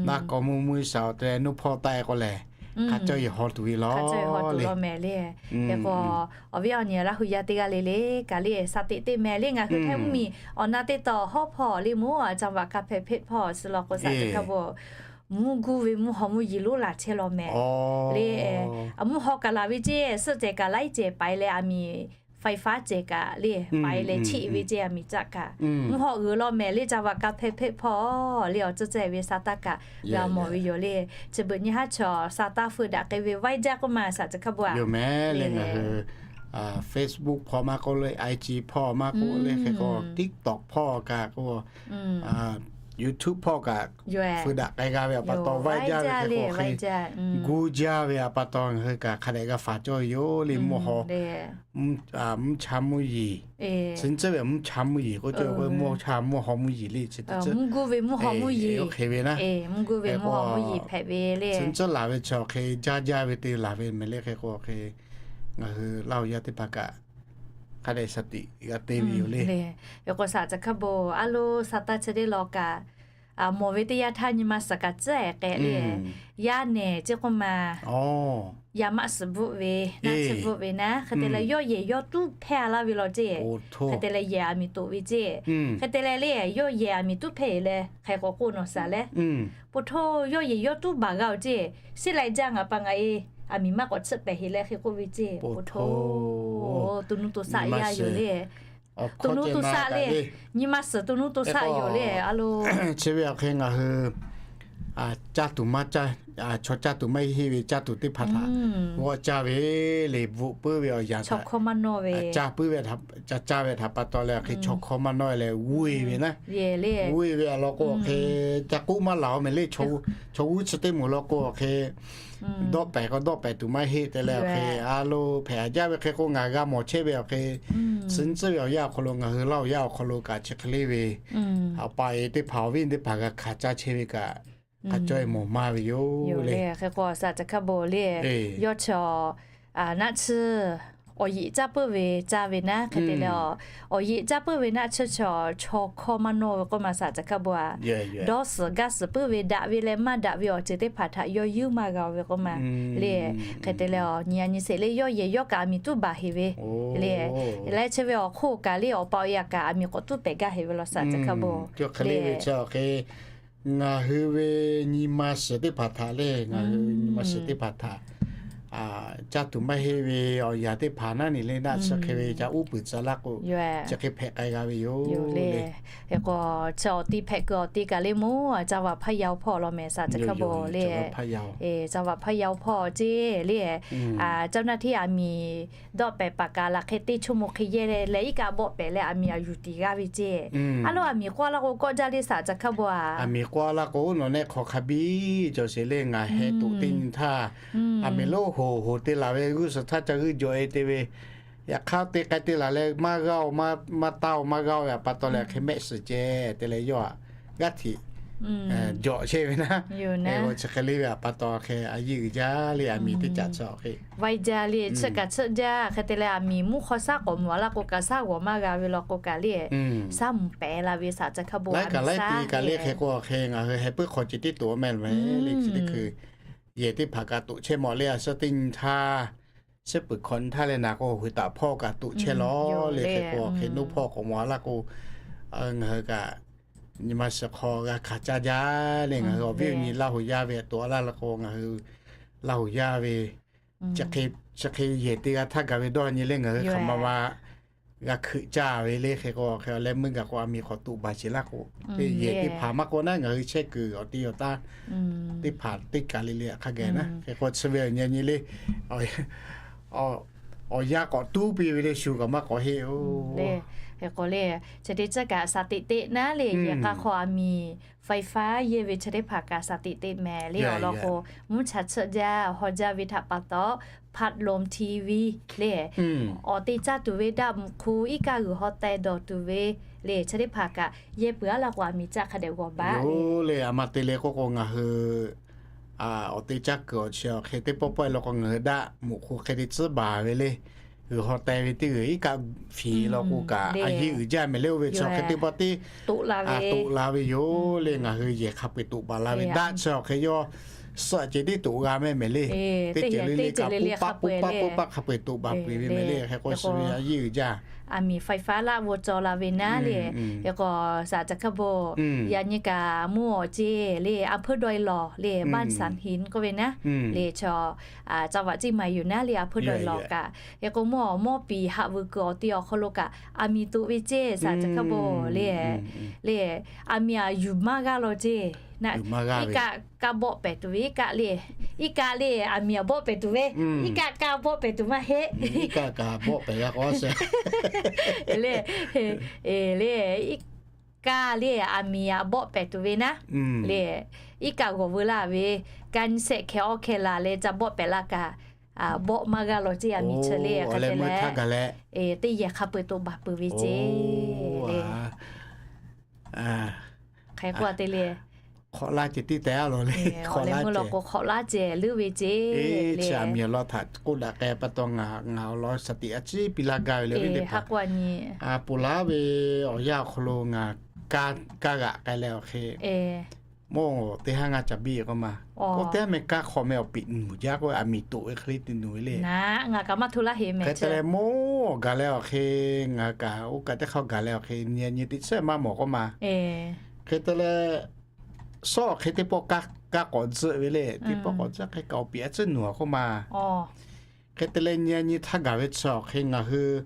Naˆ k'aw mvuhˇ mvuhˇ shaˍ te leh nuˇ hpawˇ taˆ e k'o lehˬ hk'a cawˇ yeˬ haw tuˬ ve law le. Hk'e k'o awˬ viˉ awˬ nyi Laˇ hu yaˇ teˇ g'aˇ le le kaꞈ le sa teꞈ teˇ meh le ngaˬ hui htaiˇ mvuhˇ miˬ awˬ na teˇ taw hawˉ hpawˇ le mvuhˇ a ca vaꞈ ka hpehꞈ hpehꞈ hpawˇ suh law k'o saˍ caˬ hk'e k'o mvuhˇ guˇ ve mvuhˇ haw mvuhˇ yeˬ loˉ laˬ chehˇ law mehˍ le. Mvuhˇ haw kaꞈ laˬ ve ceˇ, suhˆ cehˬ kaꞈ laiˉ cehˬ paiˍ leh aˬ miˍ faiˍ faˉ cehˬ kaꞈ le paiˍ leh cheˆ ve ceˇ aˬ miˍ caˆ kaꞈ mvuhˇ haw uiˍ law mehˍ le ca vaꞈ ka hpehꞈ hpehꞈ hpawˇ le awˬ ceuˬ cehˬ ve sa taˇ kaꞈ g'a mawˬ ve yoˬ le. Chi beuꞈ nyi haˉ chaw sa taˇ feu daꞈ k'ai ve vaiˇ jaˇ k'oˆ ma saˍ caˬ hk'e bon a. Yoˬ mehˍ le ngaˬ hui Facebook hpawˇ maˇ k'oˆ le, IG hpawˇ maˇ k'oˆ le hk'e k'o TikTok hpawˇ kaꞈ k'o YouTube hpawˇ kaꞈ feu daꞈ k'ai g'a ve awˬ pa taw vaiˇ jaˇ ve hk'e k'o hk'e gu jaˇ ve awˬ pa taw ngaˬ hui kaꞈ hk'a dehꞈ g'a faˍ cawˇ ve yoˬ le mvuhˇ haw mvuhˇ cha mvuhˇ yeˬ. Chi nyi tcuhˉ ve mvuhˇ cha mvuhˇ yeˬ k'oˆ cawˇ ve k'o mvuhˇ cha mvuhˇ haw mvuhˇ yeˬ le chi teˇ tcuhˉ. Mvuhˇ guˇ ve mvuhˇ haw mvuhˇ yeˬ hk'e ve naˉ. Mvuhˇ guˇ ve mvuhˇ haw mvuhˇ yeˬ hpehꞈ ve le. Chi nyi tcuhˉ laˬ ve chi hk'e jaˇ jaˇ ve te laˬ ve mehˍ le hk'e k'o hk'e ngaˬ hui Laˇ hu yaˇ teˇ hpaˍ kaꞈ hk'a dehꞈ shaˍ tiꞈ g'a te ve yoˬ le. Hk'e k'o saˍ caˬ hk'e bon a lo sa taˇ chi teˇ law kaꞈ mawˬ ve teˇ yanˇ htaˇ nyi ma suhˍ kaꞈ tcuhˉ e k'ai le. Yaˇ nehˬ ceˇ k'oˆ ma yaˇ maˆ suhˍ bvuhˆ ve naˆ tsuhˇ bvuhˆ ve naˉ hk'e te leh yawˇ yehˬ yawˇ tuˉ hpehˇ a laˇ ve law ceˇ. Hk'e te leh yehˬ aˬ miˍ toꞈ ve ceˇ. Hk'e te leh le yawˇ yehˬ aˬ miˍ tuˉ hpehˇ e leh hk'e k'o k'oˆ nawˬ shaˍ leh, po htoˇ yawˇ yehˬ yawˇ tuˉ baˬ g'a oˬ ceˇ. Shiˉ lai jaˇ ngaˬ pa ngaˬ e aˬ miˍ maˇ k'awꞈ tsuhˆ pehˍ heˍ leh hk'e k'oˆ ve ceˇ. Po htoˇ, to nuˇ to shaˆ yaˇ yoˬ le. To nuˇ to shaˆ le. Nyi ma suhˍ to nuˇ to shaˆ yoˬ le a lo. Chi ve awˬ hk'e ngaˬ hui caˇ tuˬ maˇ caˇ, chaw caˇ tuˬ maˇ heˆ ve caˇ tuˬ teˇ hpaˍ htaꞈ g'awˆ caˇ ve le bvuhꞈ puiˉ ve awˬ yanˇ htaꞈ caˇ puiˉ ve, ca caˇ ve htaꞈ pa taw leh awˬ hk'e chaw hkawˇ maˇ nawˇ leh g'oˇ e ve naˉ. G'oˇ e ve awˬ lawn k'o awˬ hk'e ca k'oˆ maˇ laˬ-oˬ mehˍ le. Chaw g'uˇ chi teˇ moˍ lawn k'o awˬ hk'e dawˆ pehˍ k'o dawˆ pehˍ tuˬ maˇ heˆ te leh awˬ hk'e a lo hpehꞈ a jaˇ ve hk'e k'o ngaˬ g'a mawˬ chehˇ ve awˬ hk'e chi nyi tcuhˉ ve awˬ yanˇ awˬ hk'aw lo ngaˬ hui Laˇ hu yaˇ awˬ hk'aw lo kaꞈ chi hk'e le ve awˬ pa e teˇ hpaˍ awˬ viˉ teˇ hpaˍ g'a hkanˍ caˇ chehˇ ve kaꞈ hk'a cawˇ e mawˬ maˇ ve yoˬ le. Hk'e k'o saˍ caˬ hk'e bon le yawˇ chaw naˆ tsuhˇ awˬ yeꞈ caˇ puiˉ ve caˇ ve naˉ hk'e te leh, awˬ yeꞈ caˇ puiˉ ve naˆ tsuhˇ chi chaw hkawˇ maˇ nawˇ ve k'oˆ ma, saˍ ca hkawˇ bon a. Dawˇ suhˍ gaˇ suhˍ puiˉ ve daꞈ ve leh maˇ daꞈ ve awˬ ceuˬ teˇ hpaˍ htaꞈ yawˇ yuˇ maˇ g'a ve k'oˆ ma le. Hk'e te leh, nyi a nyi sheˍ le, yawˇ yehˬ yawˇ kaꞈ aˬ miˍ tuˉ baˬ heˍ ve le. Leh chi ve awˬ hk'oˆ kaꞈ le, awˬ pa awˬ e a kaꞈ aˬ miˍ k'awꞈ tuˉ pehꞈ gaˇ heˍ ve law, saˍ ca hkawˇ bon le. Ngaˬ hui ve nyi ma shiˍ teˇ hpaˍ htaꞈ le, ngaˬ hui nyi ma shiˍ teˇ hpaˍ htaꞈ caˇ tuˬ maˇ heˆ ve awˬ yanˍ teˇ hpaˍ naˉ nyi le, naˆ tsuhˇ hk'e ve ca uˉ peunˍ tcuh laˇ k'o, chi hk'e hpehꞈ k'ai g'a ve yoˬ le. K'o, chi awˬ ti hpehꞈ kuiˬ awˬ ti kaꞈ le mawˇ, caˇ vaꞈ hpaˇ yaˇ awˬ hpawˇ law mehˍ, saˍ ca hkawˇ bon le. Caˇ vaꞈ hpaˇ yaˇ awˬ hpawˇ ceˇ le. Caˇ naˆ hteˇ aˬ miˍ dawˆ pehˍ paˍ kaꞈ laˬ hk'e teˇ chaw mo hk'e yehˇ leh iˉ kaˆ bawˆ pehˍ leh aˬ miˍ aˬ yuˬ tiˍ g'aˇ ve ceˇ. A lo aˬ miˍ k'oˆ laˇ k'o kawˆ jaˇ le, saˍ ca hkawˇ bon a. Aˬ miˍ k'oˆ laˇ k'o, nawˬ nehˆ hk'aw hk'a biˇ cawˬ sheˍ le, ngaˬ heh toꞈ teˇ nyi htaˇ, aˬ miˍ lonˉ hoˍ hoˍ te laˬ ve g'uˇ suhˍ htaˇ ca g'uiˇ jawˬ e te ve, yaꞈ hk'aˇ te k'ai te laˬ leh maˇ g'aˇ-oˬ, maˇ taˇ-oˬ, maˇ g'aˇ ve aꞈ pa taw leh hk'e mehˆ shiˍ ceh te leh yawˇ aꞈ g'aˇ htiꞈ jawꞈ chehˇ ve naˉ. Chi hk'e le ve aꞈ pa taw hk'e a yeˇ uiˍ jaˇ le, aˬ miˍ teˇ caꞈ chi hk'e vaiˇ jaˇ le, tsuhˇ kaꞈ tsuhˇ jaˇ hk'e te leh aˬ miˍ mvuhˇ hk'aw shaˉ k'awꞈ mvuh a laˇ k'o kaꞈ shaˉ g'awˬ maˇ g'a ve law k'o kaꞈ le, shaˉ mvuh pehˍ la ve, saˍ ca hkawˇ bon a. Laiˉ kaꞈ laiˉ ti kaꞈ le hk'e k'o hk'e ngaˬ hui heh puiˉ hk'aw ceh tiˉ toꞈ meh meh le, chi teˇ hkui yehˬ teˇ hpaˍ kaꞈ toꞈ chehˇ mawˬ le, a shaˉ teˇ nyi htaˇ, shaˉ peuˬ hkawꞈ nyi htaˇ leh naˍ k'o, hui taꞈ hpawˇ kaꞈ toꞈ chehˇ law le. Hk'e k'o hk'e nuˇ hpawˇ k'awꞈ mawˬ a laˇ k'o, ngaˬ hui kaꞈ nyi ma shiˍ hk'aw g'a hkanˍ caˇ jaˇ le. Ngaˬ hui awˬ viˉ awˬ nyi Laˇ huˍ yaˇ ve toꞈ a laˇ k'o, ngaˬ hui Laˇ huˍ yaˇ ve chi hk'e yehˬ te g'a htaˇ gaˬ ve dawˇ nyi le, ngaˬ hui hk'aˬ ma ma g'a hkeuꞈ caˇ ve le. Hk'e k'o hk'e leh meuˇ gaˬ k'o aˬ miˍ k'awꞈ toꞈ baˬ sheˍ laˇ k'o, yehˬ teˇ hpaˍ maˇ k'oˆ naˉ, ngaˬ hui chehˇ kuiˬ awˬ te awˬ taˇ teˇ hpaˍ teˇ kaˬ le le hk'a gaˬ naˉ. Hk'e k'o chi ve awˬ nyi nyi le, awˬ yanˇ k'awꞈ tuˉ piˇ ve le, shu kaꞈ maˇ k'awꞈ heˆ-oˬ. Hk'e k'o le, chi teˇ caˉ kaꞈ shaˍ teꞈ teꞈ naˉ le, yehˬ k'a hk'aw aˬ miˍ ไฟฟ้า yehˇ ve chi teˇ hpaˍ kaꞈ shaˍ teꞈ teꞈ mehˍ le. Awˬ lawn k'o, mvuhˇ cha tsuhˇ jaˇ haw jaˇ ve htaꞈ pa taw, พัดลม TV le, awˬ te caˇ tuˬ ve daˆ mvuhꞈ hk'u iˉ kaˆ g'uiˬ haw teh dawˬ tuˬ ve le, chi teˇ hpaˍ kaꞈ yehˇ peuˬ a laˇ k'o aˬ miˍ caˇ hk'a dehꞈ g'awˬ baˬ le. Le, aˬ ma te le k'oˆ k'o ngaˬ hui awˬ te caˇ kuiˬ awˬ chi awˬ hk'e teˇ pawˆ pawehˇ law k'o ngaˬ hui daˆ mvuhꞈ hk'u hk'e te tcuhˉ baˬ ve le. G'uiˬ haw teh ve teˇ g'uiˬ iˉ kaˆ fiˍ law k'o kaꞈ a yeˇ uiˍ jaˇ mehˍ le. Oˇ ve chi awˬ hk'e teˇ pawˆ teˇ toꞈ la ve yoˬ le. Ngaˬ hui yehˬ hk'a peu-eˬ toꞈ baˬ la ve daˆ chi awˬ hk'e yawˇ suhˆ ceh tiˉ toꞈ g'a mehˍ mehˍ le. Teˇ ceuˬ le le kaꞈ puˇ paˆ puˇ paˆ puˇ paˆ hk'a peu-eˬ toꞈ baˬ peuˬ ve mehˍ le. Hk'e k'o chi ve a yeˇ uiˍ jaˇ. Aˬ miˍ ไฟฟ้า laˆ g'aw cawˬ la ve naˉ le. Hk'e k'o shaˍ ca hk'a bon, yaꞈ nyi kaꞈ mvuhˇ awˬ ceˇ le, a hpuiˇ daweh lawˬ le, บ้านสานหิน k'oˆ ve naˉ le, chaw caˇ vaꞈ ceˇ maˍ yuˬ naˉ le, a hpuiˇ daweh lawˬ kaꞈ. Hk'e k'o mvuhˇ awˬ mawˇ piˍ haꞈ vuiˬ kuiˬ awˬ te awˬ hk'aw lo kaꞈ aˬ miˍ toꞈ ve ceˇ, shaˍ ca hk'a bon le. Le, aˬ miˍ aˬ yuˬ maˇ g'aˇ law ceˇ naˆ, iˉ kaˆ kaˇ bawˆ pehˍ tuˬ ve iˉ kaˆ le, iˉ kaˆ le aˬ miˍ aˬ bawˆ pehˍ tuˬ ve, iˉ kaˆ kaˇ bawˆ pehˍ tuˬ maˇ heˆ. Iˉ kaˆ kaꞈ bawˆ pehˍ g'a k'o le, le, iˉ kaˆ le aˬ miˍ aˬ bawˆ pehˍ tuˬ ve naˉ le, iˉ kaˆ g'awˬ veu laˇ ve, ka nyi shehˆ hkeh awˇ hkeh laˬ leh ca bawˆ pehˍ laˇ kaꞈ, bawˆ maˇ g'aˇ law ceˇ, aˬ miˍ chi le hk'a te leh, teˇ yehˬ hk'a peu-eˬ toꞈ baˬ peuˬ ve ceˇ le. Hk'e k'oˆ a te le. Hk'awꞈ laˇ ceh tiˉ teh a law le. Hk'awꞈ laˇ meuˇ law k'o hk'awꞈ laˇ ceh leuˉ ve ceˇ le. Chi aˬ miˍ awˬ lawn htaꞈ k'oˆ daꞈ k'ai pa taw ngaˬ awˬ lawn shaˍ tiꞈ a ciˉ piˇ laˇ gaˇ ve le. Teˇ hpaˍ a poˬ laˇ ve awˬ yanˇ awˬ hk'aw lo ngaˬ kaˇ g'aꞈ k'ai leh awˬ hk'e, mawˇ teˇ haˉ ngaˇ ca biˇ k'oˆ ma. K'oˆ teˇ haˉ meh kaˇ hk'aw meh awˬ piꞈ nuˬ jaˇ k'o, aˬ miˍ toꞈ ve hk'e le te nuˬ ve le. Ngaˬ kaꞈ maˇ hto laˇ heˆ meh. Hk'e te leh mawˇ gaˬ leh awˬ hk'e, ngaˬ kaꞈ oˇ kaꞈ teˇ hk'aˇ gaˬ leh awˬ hk'e nyi nyi teˇ tsuhˇ maˇ mawˬ k'oˆ ma. Hk'e te leh, sawˉ awˬ hk'e teˇ pawˆ kaˇ k'awꞈ tzuhˆ ve le. Teˇ pawˆ k'awꞈ tzuhˆ hk'e kaꞈ awˬ piꞈ a ciˉ nuˬ a k'oˆ ma. Hk'e te leh nyi nyi htaˇ gaˬ ve chi awˬ hk'e ngaˬ hui,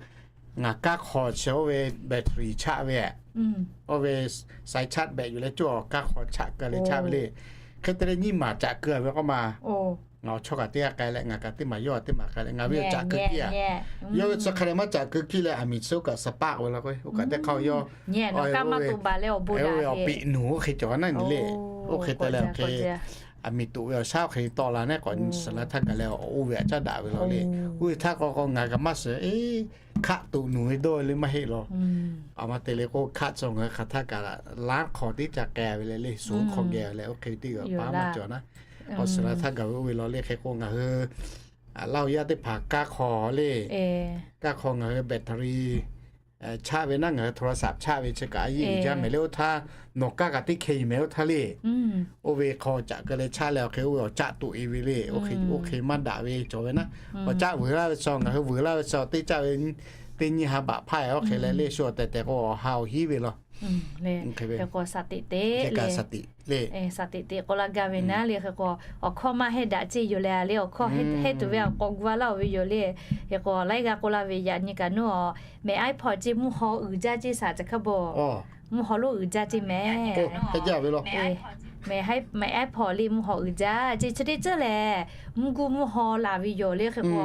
ngaˬ kaˇ hk'aw chi oˇ ve แบตเตอรี่ chaˆ ve, oˇ ve สายชาร์จแบต yuˬ leh cawˇ kaˇ hk'aw chaˆ keu leh chaˆ ve le. Hk'e te leh nyiˇ maˬ caꞈ keu a ve k'oˆ ma. Ngaˬ awˬ chawˇ kaꞈ teˇ g'aˇ k'ai leh ngaˬ kaꞈ teˇ maˬ yawˇ teˇ maˬ k'ai leh ngaˬ ve awˬ caꞈ keu piˇ a. Yawˇ ve chi hk'a leh maˇ caꞈ keu kiˇ leh aˬ miˍ chi oˇ kaꞈ สปาร์ค ve law k'o, oˇ kaꞈ teˇ hk'aˇ yawˇ awˬ piꞈ nuˬ oˇ hk'e cawˬ naˉ nyi le. Oˇ hk'e te leh awˬ hk'e aˬ miˍ toꞈ ve awˬ shaˉ oˇ hk'e tawˆ la naˉ k'awꞈ nyi suhˍ la htaˇ gaˬ leh oˇ ve aꞈ caˉ daꞈ ve law le. Oˇ ve htaˇ k'o k'o ngaˬ kaꞈ maˇ suhˍ, eˇ, hkaˆ toꞈ nuˬ ve dawˇ le maˇ heˆ law. Aˬ ma te le k'o hkaˆ chi ngaˬ hui hk'aˬ htaˇ kaꞈ laˉ hk'aw teˇ ca k'ai ve le le, suhˍ hk'aw geh ve leh oˇ hk'e teˇ g'aˇ paˉ maˇ cawˬ naˉ. Awˬ suhˍ la htaˇ gaˬ ve oˇ ve law le. Hk'e k'o ngaˬ hui Laˇ hu yaˇ teˇ hpaˍ kaˇ hk'aw le, kaˇ hk'aw ngaˬ hui battery chaˇ ve naˉ, ngaˬ hui โทรศัพท์ chaˇ ve chi kaꞈ a yiˇ uiˍ jaˇ mehˍ le. Oˇ htaˇ nawˬ kaˇ kaꞈ teˇ hkeh yuˬ mehˍ oˇ htaˇ le. Oˇ ve hk'aw caꞈ keu leh chaˇ leh awˬ hk'e oˇ ve awˬ caˆ toꞈ e ve le. Oˇ hk'e oˇ hk'e maˇ daꞈ ve cawˬ ve naˉ. Awˬ caˆ vuiˬ laˇ ve chaw ngaˬ hui vuiˬ laˇ ve chaw teˇ caˆ ve teˇ nyiˇ ha baꞈ hpaˇ oˇ hk'e leh le shu awˬ tehˬ tehˬ k'o awˬ ha awˬ hiˉ ve law. Hk'e ve k'o shaˍ teꞈ teꞈ le, shaˍ teꞈ teꞈ k'oˆ laˇ gaˇ ve naˉ le. Hk'e k'o awˬ hkawˇ maˇ hehˉ daꞈ ceˇ yoˬ leh le, awˬ hkawˇ hehˉ tuˬ ve awˬ k'aw gu a laˇ oˬ ve yoˬ le. Hk'e k'o laiˉ g'aˇ k'oˆ laˇ ve yaꞈ nyi kaꞈ nawˉ, mehˍ iˉ hpaw ceˇ mvuhˇ haw uiˍ jaˇ ceˇ shaˍ caꞈ hk'aˇ bon. Mvuhˇ haw lonˉ uiˍ jaˇ ceˇ mehˍ. Mehˍ iˉ hpaw le mvuhˇ haw uiˍ jaˇ ceˇ chi teˇ ceuˬ lehˬ, mvuhˇ guˇ mvuhˇ haw laˬ ve yoˬ le. Hk'e k'o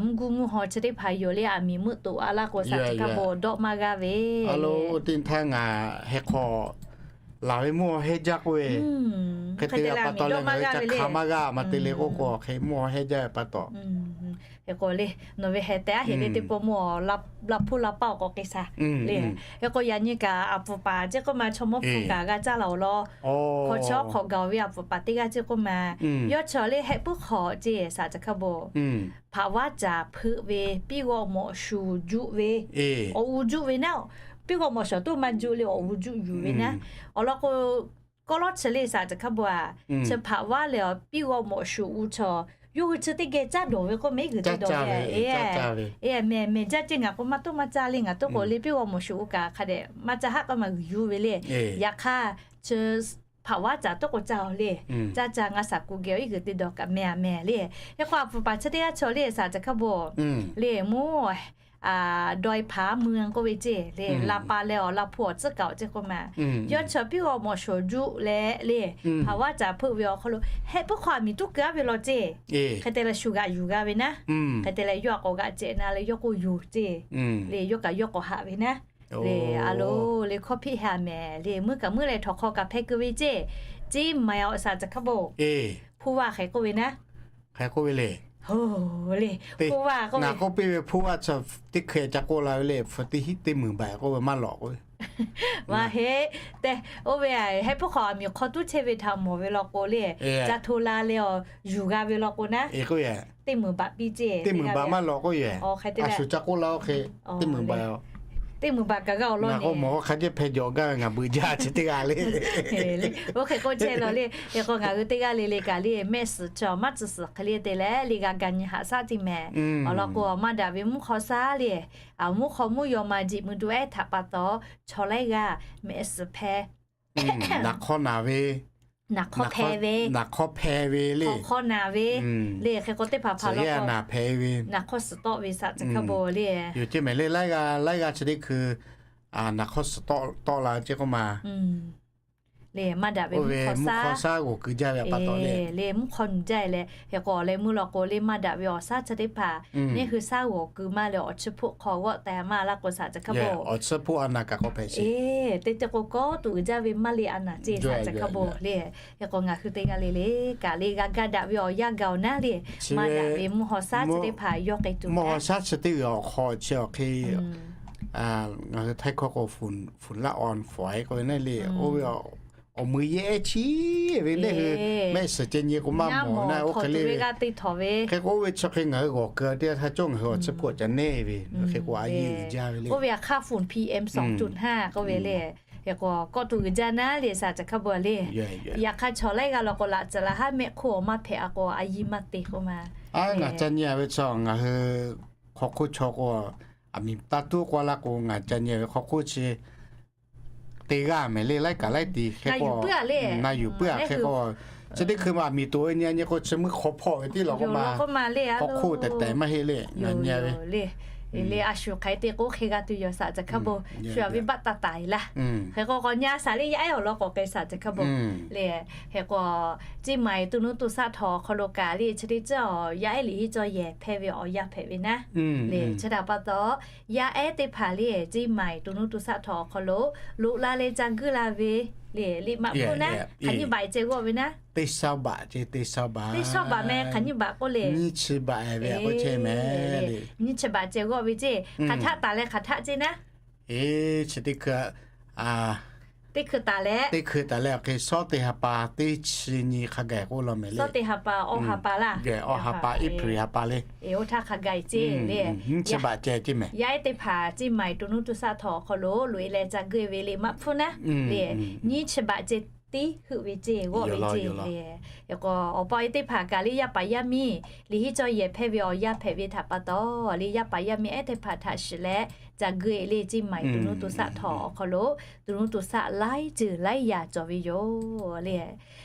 mvuhˇ guˇ mvuhˇ haw chi teˇ hpaˍ yoˬ le, aˬ miˍ meuˆ toꞈ a laˇ k'o shaˍ caꞈ hk'aˇ bon dawˆ maˇ g'aˇ ve. Oˇ teˇ htaˇ ngaˬ heh hk'aw laˬ ve mvuhˇ haw hehˉ jaˇ k'oˆ ve, hk'e te ve pa taw leh ngaˬ hui ca hk'a maˇ g'a maˇ te le k'oˆ k'o hk'e mvuhˇ haw hehˉ jaˇ ve pa taw. Hk'e k'o le, nawˬ ve heh teh aˉ heˍ le teˇ pawˆ mvuhˇ haw la hpuˇ la paˇ awˬ k'awꞈ k'ai shaˍ le. Hk'e k'o yaꞈ nyi kaꞈ aˬ puˍ paˍ ceˇ k'oˆ ma chaw mawˇ hpu kaꞈ g'a caˇ la awˬ lawn. Hk'aw chi awˬ hk'awꞈ gaˬ ve aˬ puˍ paˍ teˇ g'aˇ ceˇ k'oˆ ma, yawˇ chaw le hehˆ puiˉ hk'awꞈ ceˇ shaˍ caꞈ hk'aˇ bon. Hpaꞈ vaˉ caˍ hpeuꞈ ve, piˇ g'awˆ mawꞈ shuˍ juˆ ve, awˬ g'uˇ juˆ ve naˉ, piˇ g'awˆ mawꞈ shuˍ toˇ maˇ juˆ le awˬ g'uˇ juˆ yuˬ ve naˉ. Awˬ lawn k'o, kawˇ lawˉ chi le shaˍ caꞈ hk'aˇ bon a, chi hpaꞈ vaˉ lehˬ piˇ g'awˆ mawꞈ shuˍ uˉ chaw, yawˇ hui chi teˇ geh caˇ dawˬ ve k'oˆ mehˉ g'uiˬ te dawˬ ve. Mehˬ mehˬ jaˇ ceˇ ngaˬ k'o maˇ toˇ maˇ caˇ le, ngaˬ toˇ k'o le piˇ g'awˆ mawꞈ shuˍ uˉ kaꞈ hk'a dehꞈ maˇ caˇ haˆ k'aˇ ma g'uiˬ yuˬ ve le. Yaꞈ hk'aˇ chi hpaꞈ vaˉ caˍ toˇ k'o caˇ le. Caˇ caˇ ngaˬ shaˍ kuˬ geh awˬ iˉ g'uiˬ te dawˬ kaꞈ mehˬ a mehˬ le. Hk'e k'o aˬ puˍ paˍ chi teˇ g'aˇ chaw le shaˍ caꞈ hk'aˇ bon le mvuhˇ dawˇ e hpaˍ mui k'oˆ ve ceˇ le, la pa leh awˬ la hpu awˬ tcuhˉ kaꞈ awˬ ceˇ k'oˆ ma, yawˇ chaw piˇ g'awˆ mawꞈ shuˍ juˆ leh le, hpaꞈ vaˉ caˍ hpeuꞈ ve awˬ hk'aw lo hehˆ puiˉ hk'awꞈ aˬ miˍ tuˉ keu aˉ ve law ceˇ. Hk'e te leh shu g'aꞈ yuˬ g'a ve naˉ. Hk'e te leh yawˇ a k'awꞈ g'aꞈ cehˬ na leh yawˇ k'oˆ yoˬ ceˇ le, yawˇ kaꞈ yawˇ k'awꞈ haꞈ ve naˉ. Le a lo le hkawˇ hpiˆ ha mehˬ le, meuˇ kaꞈ meuˇ leh htawnˍ hk'aw kaꞈ hpeh keu ve ceˇ. Ceˇ maˍ awˬ shaˍ caꞈ hk'aˇ bon. Hpuˇ vaˇ hk'e k'oˆ ve naˉ. Hk'e k'oˆ ve le. Hk'e k'oˆ ve, ngaˬ k'oˆ piˇ ve hpuˇ vaˇ chi teˇ hkeh ca k'oˆ la ve le, hpu teˇ hiˆ teˇ meunˍ baꞈ k'oˆ ve maˇ lawꞈ k'oˆ ve. Maˇ heˆ tehꞈ, oˇ ve hehˆ puiˉ hk'awꞈ aˬ miˍ hk'aw tuˉ chehˇ ve htaꞈ mawˬ ve law k'o le, ca hto la leh awˬ yuˬ g'a ve law k'o naˉ. Teˇ meunˍ baꞈ piˇ ceˇ, teˇ meunˍ baꞈ maˇ lawꞈ k'oˆ ve. A shu ca k'oˆ la oˇ hk'e, teˇ meunˍ baꞈ, teˇ meunˍ baꞈ kaꞈ g'a awˬ lawn k'o mawˬ hk'a jehˇ hpeh jawꞈ gaˇ ve ngaˬ beuꞈ jaˇ chi teˇ g'aˇ le. Oˇ hk'e k'oˆ chehˇ la le. Hk'e k'o ngaˬ hui teˇ g'aˇ le le kaꞈ le mehˆ suhˍ chaw maˇ tcuh suhˍ hk'e le te leh le g'a ga nyi haꞈ shaˉ tiˇ mehˍ. Awˬ lawn k'o maˇ daꞈ ve mvuhˇ hk'aw shaˉ le, mvuhˇ hk'aw mvuhˇ yaw ma jiꞈ mui du ehˉ htaꞈ pa taw, chaw laiˉ g'aˇ mehˆ suhˍ hpehˇ, naˬ hk'awˇ naˬ ve, naˬ hk'awˇ hpehˇ ve, naˬ hk'awˇ hpehˇ ve le, hk'awˇ naˬ ve le. Hk'e k'o teˇ hpaˍ hpaˍ lawˇ k'o naˬ hk'awˇ suhˍ tawˆ ve shaˍ caꞈ hk'aˇ bon le. Yoˬ ceˇ mehˍ le, laiˉ g'aˇ laiˉ g'aˇ chi teˇ hkui naˬ hk'awˇ suhˍ tawˆ la ceˇ k'oˆ ma le, maˇ daꞈ ve mvuhˇ hk'aw shaˉ g'awˬ keu jaˇ ve pa taw le, mvuhˇ hk'aw nuˬ jaˇ leh, hk'e k'o leh meuˇ law k'o le maˇ daꞈ ve awˬ shaˉ chi teˇ hpaˍ neˇ hui shaˉ g'awˬ keu maˇ leh awˬ chi hpfuhˆ hk'aw g'awˆ teh maˇ laˇ k'o shaˍ caꞈ hk'aˇ bon. Awˬ chi hpfuhˆ a naˬ kaꞈ k'awꞈ hpehꞈ sheˍ. Teˇ ceuˬ k'o kawˇ tuˬ uiˍ jaˇ ve maˇ le a naˬ ceˇ shaˍ caꞈ hk'aˇ bon le. Hk'e k'o ngaˬ hui teˇ g'aˇ le le kaꞈ le g'a gaˇ daꞈ ve awˬ yanˇ gaˬ awˬ naˉ le, maˇ daꞈ ve mvuhˇ hk'aw shaˉ chi teˇ hpaˍ yawˇ k'ai tuˬ, mvuhˇ hk'aw shaˉ chi teˇ g'aˇ awˬ hk'aw chi awˬ hk'e ngaˬ hui Htaiˇ hkawˇ k'o ฝุ่นละอองฝอย k'oˆ ve naˉ le, oˇ ve awˬ mui yehˇ chiˉ ve neˇ hui mehˆ suhˍ ceh nyi k'o maˇ mawˬ naˉ oˇ hk'e le. Hk'e k'o oˇ ve chi hk'e ngaˬ hui g'awˬ keu teˇ htaˇ cawˇ ngaˬ hui awˬ chi hpfuhˆ ca neˇ ve, hk'e k'o a yiˇ uiˍ jaˇ ve le. Oˇ ve a hk'aˇ ฝุ่น PM สองจุดห้า k'oˆ ve le. Hk'e k'o kawˇ tuˬ uiˍ jaˇ naˉ le shaˍ caꞈ hk'aˇ bon le. Yaꞈ hk'aˇ chaw laiˉ g'aˇ law k'o laꞈ tcuhˍ laꞈ haˉ mehˆ hk'oˆ awˬ maˇ hpehꞈ a k'o a yiˇ maˇ te k'oˆ ma. Ngaˬ ca nyi a ve chi ngaˬ hui hk'aw hk'oˆ chaw k'o, aˬ miˍ taˇ tuˉ k'oˆ laˇ k'o ngaˬ ca nyi a ve hk'aw hk'oˆ chi teˇ g'aˇ mehˍ le laiˉ kaꞈ laiˉ ti hk'e k'o, na yuˬ puiˉ a hk'e k'o, chi teˇ hkui ma aˬ miˍ toꞈ ve nyi a nyi k'o chi meuˇ hk'aw hpawˇ ve tiˉ law k'o ma, hk'aw hk'oˆ tehˬ tehˬ maˇ heˆ le. Ngaˬ nyi a ve le, a shu hk'aˬ hk'e te k'oˆ hk'e g'a tuˬ yoˬ shaˍ caꞈ hk'aˇ bon. Shu a venˇ baˆ taˇ taˍ e laˇ. Hk'e k'o k'awꞈ nyi a shaˍ le yaˇ ehˉ awˬ lawn k'awꞈ k'ai shaˍ caꞈ hk'aˇ bon le. Hk'e k'o ceˇ maˍ e to nuˇ to shaˆ htawnˍ awˬ hk'aw lo kaꞈ le chi teˇ ceuˬ yaˇ ehˉ liꞈ henˇ cawˇ yehˬ hpehˇ ve awˬ yanˇ hpehꞈ ve naˉ le. Chi htaꞈ pa taw yaˇ ehˉ teˇ hpaˍ le ceˇ maˍ e to nuˇ to shaˆ htawnˍ awˬ hk'aw lo loꞈ la leh ca guiˇ la ve le, liꞈ maꞈ hpfuhˆ naˉ hk'aˬ nyiˇ baꞈ ceh g'awˆ ve naˉ. Teˇ shaˉ baꞈ ceh, teˇ shaˉ baꞈ, teˇ shaˉ baꞈ meh hk'aˬ nyiˇ baꞈ k'oˆ le, nyiˇ chi baꞈ ve k'o ceh meh le. Nyiˇ chi baꞈ ceh g'awˆ ve ceˇ. Hk'aˬ htaˆ taˍ leh hk'aˬ htaˆ ceˇ naˉ. Eˬ, chi teˇ hkui a, teˇ hkui taˍ leh, teˇ hkui taˍ leh awˬ hk'e shawˉ teˇ ha pa teˇ chi nyi hk'a gaˬ k'oˆ law mehˍ le. Shawˉ teˇ ha pa, awˬ ha pa laˇ. Awˬ ha pa April ha pa le. Oˇ htaˇ hk'a gaˬ-e ceˇ le. Nyiˇ chi baꞈ ceh ceˇ mehˍ. Yaˇ ehˉ teˇ hpaˍ ceˇ maˬ-e to nuˇ to shaˆ htaw awˬ hk'aw lo loꞈ-e leh ca geuˆ ve le maˇ hpfuhˇ naˉ le. Nyiˇ chi baꞈ ceh tiˉ heuˆ ve ceˇ g'awˆ ve ceˇ le. K'o awˬ pa ehˉ teˇ hpaˍ kaꞈ le yaˇ paˍ yaˇ miˇ liꞈ henˇ cawˇ yehˬ hpehˇ ve awˬ yanˇ hpehꞈ ve htaꞈ pa taw le yaˇ paˍ yaˇ miˇ ehˉ teˇ hpaˍ htaꞈ shiˍ leh ca geuˆ-e le ceˇ maˬ-e to nuˇ to shaˆ htaw awˬ hk'aw lo to nuˇ to shaˆ laiˉ ceuˬ laiˉ yaꞈ cawˬ ve yoˬ le.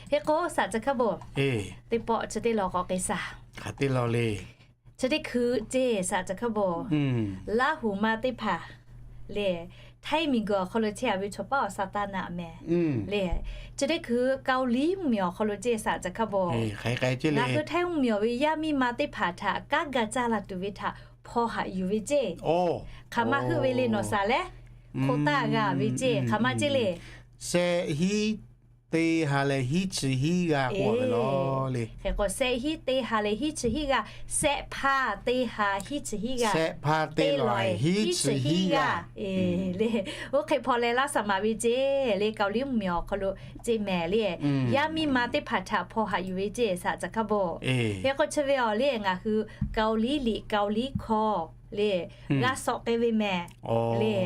Hk'e k'o shaꞈ ca hkaˇ bon teˇ pawˆ chi teˇ law k'awꞈ k'ai shaˍ. Hk'aˬ teˇ law le. Chi teˇ hkui ceˇ shaꞈ ca hkaˇ bon Laˇ huˍ ma teˇ hpaˍ le, Htaiˇ miˬ guiˬ awˬ hk'aw lo chehˇ-a ve chaw paˉ awˬ Saˍtanˍ mehˍ le. Chi teˇ hkui Kaoˍliˇ mvuhˇmiˬ awˬ hk'aw lo ceˇ shaꞈ ca hkaˇ bon ngaˬ hui Htaiˇ mvuhˇmiˬ awˬ ve yaˇ miˇ ma teˇ hpaˍ htaꞈ kanˉ ga caˇ la tuˬ ve htaꞈ hpaw haꞈ yuˬ ve ceˇ. Hk'aˬ ma heuˆ ve le nawˬ shaˍ leh, hk'oˆ taˇ g'a ve ceˇ hk'aˬ ma ceˇ le. Shehˆ hiˉ teˇ ha leh hiˉ chi hiˉ g'aˇ k'oˆ ve law le. Hk'e k'o shehˆ hiˉ teˇ ha leh hiˉ chi hiˉ g'aˇ, shehˆ hpaˇ teˇ ha hiˉ chi hiˉ g'aˇ, shehˆ hpaˇ teˇ lawˬ hiˉ chi hiˉ g'aˇ le. Oˇ hk'e hpaw leh laˇ shaˍ maˍ ve ceˇ le. Kaoˍliˇ mvuhˇmiˬ awˬ hk'aw lo ceˇ mehˍ le. Yaˇ miˇ ma teˇ hpaˍ htaꞈ hpaw haꞈ yuˬ ve ceˇ shaꞈ ca hkaˇ bon. Hk'e k'o chi ve awˬ le ngaˬ hui Kaoˍliˇ liꞈ Kaoˍliˇ hkawˇ le g'a shawˍ k'ai ve mehˍ le.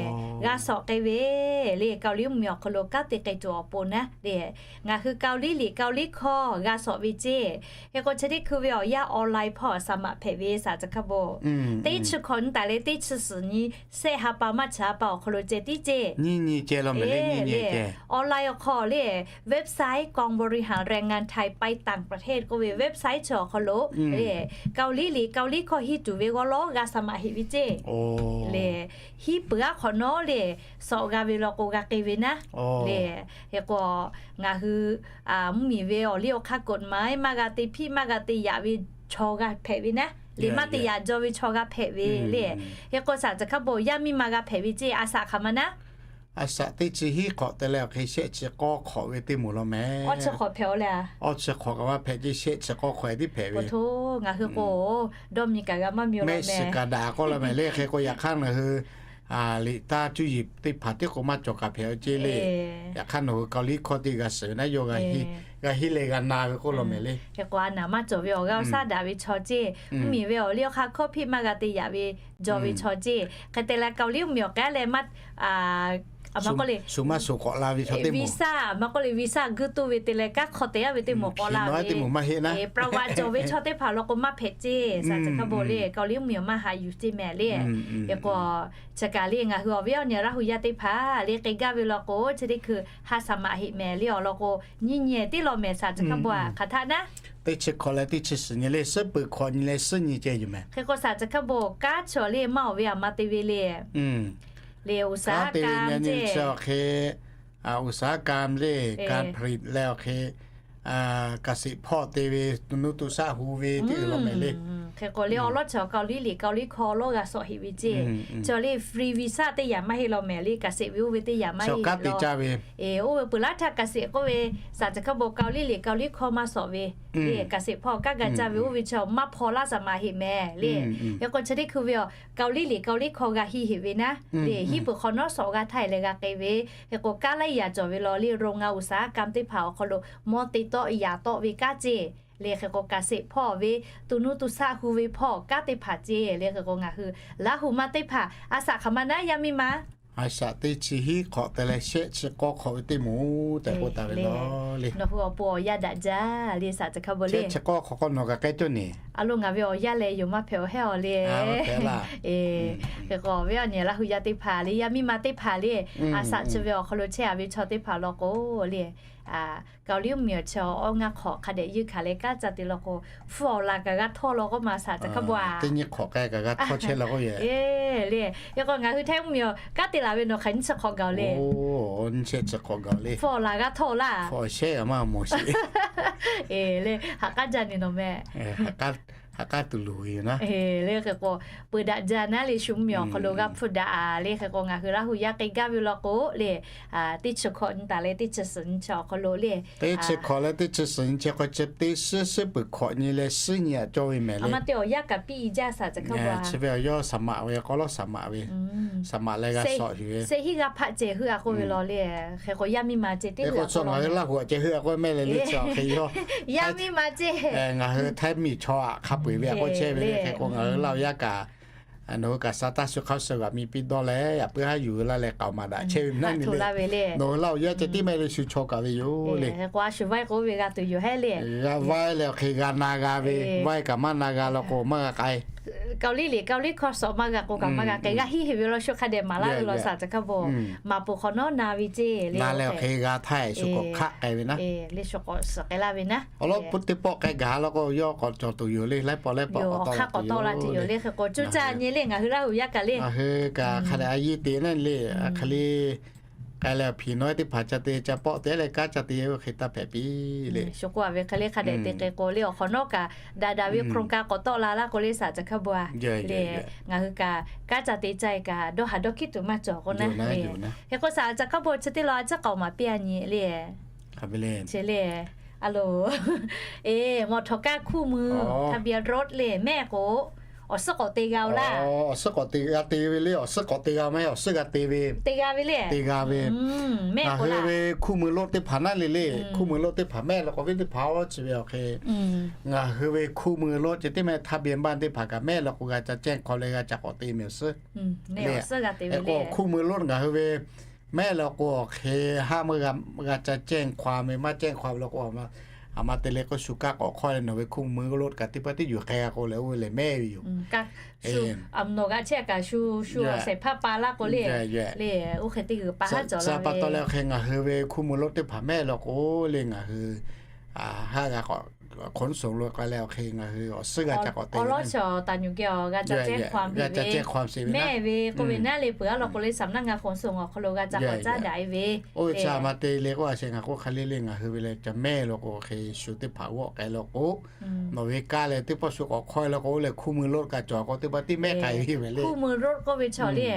G'a shawˍ k'ai ve le Kaoˍliˇ mvuhˇmiˬ awˬ hk'aw lo kanˉ te k'ai tuˬ awˬ pon naˉ le, ngaˬ hui Kaoˍliˇ liꞈ Kaoˍliˇ hkawˇ g'a shawˍ ve ceˇ. Hk'e k'o chi teˇ hkui ve awˬ yanˇ online hpawˇ shaˍ maꞈ hpehꞈ ve shaˍ ca hkaˇ bon teˇ chi hkawꞈ nyi taˍ leh teˇ chi suhˍ nyi shehˆ ha pa maˇ chi ha pa awˬ hk'aw lo ceh tiˉ ceˇ. Nyiˇ nyi ceh law mehˍ le. Nyiˇ nyi ceh online awˬ hk'aw le website กองบริหารแรงงานไทยไปต่างประเทศ k'oˆ ve website chi awˬ hk'aw lo le Kaoˍliˇ liꞈ Kaoˍliˇ hkawˇ henˇ tuˬ ve g'awˇ lawˉ g'a shaˍ maꞈ heˆ ve ceˇ le. Hiˉ peuˬ aˉ hk'awꞈ nawˉ le shawˍ g'a ve law k'o g'a k'ai ve naˉ le. Hk'e k'o ngaˬ hui mvuhˇmiˬ ve awˬ liˇ awˬ hk'aˇ กฎหมาย maˇ g'a te hpiˆ maˇ g'a te yaꞈ ve chaw g'a hpehꞈ ve naˉ le. Maˇ te yaꞈ jaw ve chaw g'a hpehꞈ ve le. Hk'e k'o shaˍ ca hkaˇ bon yaˇ miˇ ma g'a hpehꞈ ve ceˇ a shaꞈ hk'aˬ ma naˉ. A shaꞈ teˇ chi hiˉ hk'awꞈ te leh awˬ hk'e shehˆ chi k'awˇ hk'awꞈ ve teˇ moˍ law mehˍ. Awˇ chi hk'awꞈ hpehꞈ-o le. Awˇ chi hk'awꞈ kaꞈ maˇ hpehꞈ ceˇ shehˆ chi k'awˇ hk'awꞈ tiˉ hpehꞈ ve. Ngaˬ hui k'o dawˇ mi kaꞈ g'a maˇ mi-o law mehˍ. Shiˍ kaꞈ daꞈ k'oˆ law mehˍ le. Hk'e k'o yaꞈ hk'aˇ ngaˬ hui liꞈ taˇ cuˇ yiˍ teˇ hpaˍ tiˉ k'o maˇ cawˬ kaꞈ hpehꞈ-o ceˇ le. Yaꞈ hk'aˇ nawˬ hui Kaoˍliˇ hkawˇ teˇ g'a shiˍ ve naˉ yawˇ g'a henˇ leh g'a na ve k'oˆ law mehˍ le. Hk'e k'o a naˍ maˇ cawˬ ve awˬ g'aˇ awˬ shaˉ daꞈ ve chaw ceˇ, mvuhˇmiˬ ve awˬ liˇ awˬ hk'aˇ hkawˇ hpiˆ maˇ g'a te yaꞈ ve jaw ve chaw ceˇ. Hk'e te leh Kaoˍliˇ mvuhˇmiˬ awˬ k'ai leh maˇ shu maˇ shu k'awꞈ la ve chaw teˇ moˍ, visa maˇ k'oˆ le visa guˇ toˇ ve te leh kanˉ hk'aw te-a ve teˇ moˍ k'awꞈ la ve teˇ moˍ maˇ heˆ naˉ. Praˍ vaꞈ cawˬ ve chaw teˇ hpaˍ law k'o maˇ hpehꞈ ceˇ shaˍ ca hkaˇ bon le. Kaoˍliˇ mvuhˇmiˬ awˬ maˇ haꞈ yuˬ ceˇ mehˍ le. Hk'e k'o chi kaꞈ le ngaˬ hui awˬ viˉ awˬ nyi Laˇ huˍ yaˇ teˇ hpaˍ le k'ai gaˇ ve law k'o chi teˇ hkui ha shaˍ maꞈ heˆ mehˍ le. Awˬ lawn k'o nyiˇ nyi tiˉ law mehˍ shaˍ ca hkaˇ bon a hk'aˬ htaˆ naˉ. Teˇ chi hk'awꞈ leh teˇ chi suhˍ nyi le suhˉ peuˬ hk'awꞈ nyi leh suhˉ nyi ceh yoˬ mehˍ. Hk'e k'o shaˍ ca hkaˇ bon kanˉ chi awˬ le maˇ awˬ ve aˬ ma te ve le. Le อุตสาหกรรม ceˇ, อุตสาหกรรม le, การผลิต leh awˬ hk'e เกษตร hpawˇ te ve to nuˇ to shaˆ hu ve teˇ uiˍ law mehˍ le. Hk'e k'o le awˬ lawˉ chi Kaoˍliˇ liꞈ Kaoˍliˇ hkawˇ lawˉ g'a shawˍ heˆ ve ceˇ. Chi awˬ le free visa teˇ yanˇ maˇ heˆ law mehˍ le. เกษตร ve oˇ ve teˇ yanˇ maˇ heˆ law. Oˇ ve peuˬ laˇ htaˇ เกษตร k'oˆ ve shaˍ ca hkaˇ bon Kaoˍliˇ liꞈ Kaoˍliˇ hkawˇ maˇ shawˍ ve le. เกษตร hpawˇ kanˉ ga caˇ ve oˇ ve chi maˇ hpaw laˇ shaˍ maꞈ heˆ mehˍ le. Hk'e k'o chi teˇ hkui ve a Kaoˍliˇ liꞈ Kaoˍliˇ hkawˇ g'a henˇ heˆ ve naˉ le. Hiˉ peuˬ hk'awꞈ nawˉ shawˍ g'a htaˇ leh g'a k'ai ve. Hk'e k'o kanˉ laiˉ yaꞈ cawˬ ve law le โรงงานอุตสาหกรรม teˇ hpaˍ awˬ hk'aw lo mawˇ te tawˆ yaꞈ tawˆ ve kanˉ ceˇ le. Hk'e k'o เกษตร hpawˇ ve to nuˇ to shaˆ hu ve hpawˇ kanˉ teˇ hpaˍ ceˇ le. Hk'e k'o ngaˬ hui Laˇ huˍ ma teˇ hpaˍ a shaꞈ hk'aˬ ma naˉ yaˇ miˇ ma. A shaꞈ teˇ chi hiˉ hk'awꞈ te leh shehˆ chi k'awˇ hk'awꞈ ve teˇ moˍ tehꞈ k'oˆ taˍ ve le. Nawˬ hui awˬ pon awˬ yanˇ daꞈ jaˇ le shaˍ ca hkaˇ bon le. Shehˆ chi k'awˇ hk'awꞈ k'awꞈ nawˬ kaꞈ k'ai cawˇ ne. A lo ngaˬ ve awˬ yanˇ leh yoˬ maˇ hpehꞈ awˬ hehˉ awˬ le. Hk'e k'o awˬ viˉ awˬ nyi Laˇ huˍ yaˇ teˇ hpaˍ le yaˇ miˇ ma teˇ hpaˍ le a shaꞈ chi ve awˬ hk'aw lo chehˇ-a ve chaw teˇ hpaˍ law k'o le Kaoˍliˇ mvuhˇmiˬ awˬ chi awˇ ngaˇ hk'awꞈ hk'a dehꞈ yeunˇ hkanˍ leh kanˉ ca te law k'o, hpu awˬ laˬ kaꞈ g'a htawˇ law k'oˆ ma shaˍ ca hkaˇ bon a. Teˇ nyi hk'awꞈ k'ai kaꞈ g'a htawˇ chehˇ law k'oˆ ve le. Hk'e k'o ngaˬ hui Htaiˇ mvuhˇmiˬ awˬ kanˉ te laˬ ve nawˬ hk'aˬ nyiˇ chi hk'awꞈ gaˬ-oˬ le. Nyiˇ chi hk'awꞈ gaˬ-oˬ le. Hpu awˬ laˬ g'a htawˇ laˇ. Hpu awˬ shehˉ g'a maˇ mawˬ sheˍ le. Haꞈ k'aˉ jaˇ ne nawˬ meh. Haꞈ k'aˉ ha k'aˉ tuˬ loˍ ve yoˬ naˉ. Le hk'e k'o, peuˬ daꞈ jaˇ naˉ le, shu mvuhˇmiˬ awˬ hk'aw lo g'a hpfuhˇ daꞈ le hk'e k'o, ngaˬ hui Laˇ huˍ yaˇ k'ai gaˇ ve law k'o le, teˇ chi hkawꞈ nyi taˍ leh teˇ chi suhˍ nyi chi awˬ hk'aw lo le, teˇ chi hkawꞈ leh teˇ chi suhˍ nyi chi hk'aw chi teˇ shiˉ shiˉ peuˬ hkawꞈ nyi leh shiˉ nyi aꞈ cawˇ ve mehˍ le. Awˬ ma te awˬ yaˇ kaꞈ piˇ i jaˇ saˍ tcuh hkawˇ bawˬ. Chi ve awˬ yawˇ saˍ maꞈ ve, k'aw lawˉ saˍ maꞈ ve, saˍ maꞈ leh g'a shawˍ hiˍ ve, se hiˉ g'a hpaˆ ceh heuˆ a k'oˆ ve law le. Hk'e k'o yaˇ miˇ ma ceh teˇ hpaˍ ngaˬ hui Laˇ huˍ aꞈ ceh heuˆ a k'oˆ mehˆ leh le chi awˬ hk'e yawˇ yaˇ miˇ ma ceh, ngaˬ hui Htaiˇ miˬ chaw aꞈ hk'a peu eˬ ve a k'oˆ chehˇ ve le. Hk'e k'o ngaˬ hui Laˇ huˍ yaˇ kaꞈ nawˬ hui kaꞈ sa taˇ shu hk'aˇ suh g'aꞈ mi piˇ dawˇ leh, yaꞈ puiˉ haˉ yuˬ laˇ leh k'aoˍ maˍ daꞈ chehˇ ve naˉ le. Nawˬ hui Laˇ huˍ yaˇ ceh tiˉ mehˆ le shu chaw kaꞈ ve yoˬ le. K'o a shu vaiˇ k'oˆ ve g'a tuˬ yoˬ hehˉ le. G'a vaiˇ leh awˬ hk'e g'a na g'a ve, vaiˇ kaꞈ maˇ na g'a law k'o maˇ g'a k'ai. Kaoˍliˇ liꞈ Kaoˍliˇ hkawˇ shawˍ maˇ g'a k'o kaꞈ maˇ g'a k'ai, g'a hiˉ heˍ ve law shu hk'a dehꞈ maˍ laˇ ve law saˍ ceh hk'a bawˬ. Maˍ peuˬ hk'awꞈ nawˉ na ve ceh le. Na leh awˬ hk'e g'a htaˇ shu k'awꞈ hk'aˆ k'ai ve naˉ. Le shu k'awꞈ suhˍ k'ai laˇ ve naˉ. Awˬ lawn peuˬ teˇ pawˆ k'ai gaˬ law k'o yawˇ k'awꞈ cawˬ tuˬ yoˬ le. Laiˉ pawˆ laiˉ pawˆ k'awꞈ tawˆ la tuˬ yoˬ le. Hk'e k'o cuˇ caˇ nyi le ngaˬ hui Laˇ huˍ yaˇ kaꞈ le, ngaˬ hui kaꞈ hk'a dehꞈ a yiˇ te naˉ le, a hk'e le k'ai leh awˬ hpiˍ nawˉ teˇ hpaˍ ca te ca pawˆ te leh kanˉ ca te oˇ hk'e taˇ hpehꞈ piˇ le. Shu k'oˆ a ve hk'e le hk'a dehꞈ te k'ai k'o le awˬ hk'awꞈ nawˉ kaꞈ daꞈ daꞈ ve โครงการ k'awꞈ tawˆ la laˇ k'o le saˍ ceh hk'a bawˬ a le. Ngaˬ hui kaꞈ kanˉ ca te ca e kaꞈ dawˇ haˍ dawˇ hkiˉ tuˬ maˇ cawˬ k'o naˉ le. Hk'e k'o saˍ ceh hk'a bawˬ chi teˇ lawn a ciˉ k'aoˍ maˍ piˇ a nyi le. Chi le, a lo, e, มอเตอร์ไซค์ คู่มือ ทะเบียนรถ le mehˆ k'o, awˬ suhˉ k'awꞈ te g'a oˬ laˇ. Awˬ suhˉ k'awꞈ te g'a te ve le, awˬ suhˉ k'awꞈ te g'a mehˆ, awˬ suhˉ g'a te ve, te g'a ve le, te g'a ve. Mehˆ k'o laˇ ve คู่มือรถ teˇ hpaˍ naˉ le le, คู่มือรถ teˇ hpaˍ mehˆ law k'o ve teˇ hpaˍ oˇ chi ve awˬ hk'e ngaˬ hui ve คู่มือรถ ceh tiˉ mehˆ ทะเบียนบ้าน teˇ hpaˍ kaꞈ mehˆ law k'o g'a ca cehˇ hk'aw leh g'a ca k'awꞈ te mehˆ awˬ suhˉ le. K'o คู่มือรถ ngaˬ hui ve mehˆ law k'o awˬ hk'e haˉ maˇ g'a ca cehˇ hk'aw ve, maˇ cehˇ hk'aw ve law k'o, a ma te le k'o shu kaˇ k'awꞈ hk'awˇ leh nawˬ ve คู่มือรถ kaꞈ teˇ pawˆ teˇ yuˬ k'ai g'a k'o leh oˇ ve lehˬ mehˆ ve yoˬ. Nawˬ g'a chehˇ kaꞈ shu shu awˬ shehˍ hpaˇ pa laˇ k'o le, le oˇ hk'e teˇ g'uiˬ pa haˉ cawˬ la ve pa taw leh awˬ hk'e ngaˬ hui ve คู่มือรถ teˇ hpaˍ mehˆ law k'o le ngaˬ hui haˉ g'a k'awꞈ ขนส่ง lo k'ai leh awˬ hk'e ngaˬ hui awˬ suhˉ g'a ca k'awꞈ te awˬ lawn chi awˬ taˍ nyuˬ geh awˬ g'a ca cehˇ hk'aw ve mehˆ ve k'oˆ ve naˉ le peuˬ a law k'o le สำนักงานขนส่ง awˬ hk'aw lo g'a ca k'awꞈ caˉ daꞈ e ve. Oˇ ve chi a ma te le k'o a sheh ngaˬ k'oˆ hk'a le le ngaˬ hui ve leh ca mehˆ law k'o awˬ hk'e shu teˇ hpaˍ g'awˆ k'ai law k'o, nawˬ ve kaˇ leh teˇ pawˆ shu k'awꞈ hk'awˇ e law k'o oˇ lehˬ คู่มือรถ kaꞈ cawˬ k'o teˇ pawˆ tiˉ mehˆ k'ai ve le. คู่มือรถ k'oˆ ve chaw le,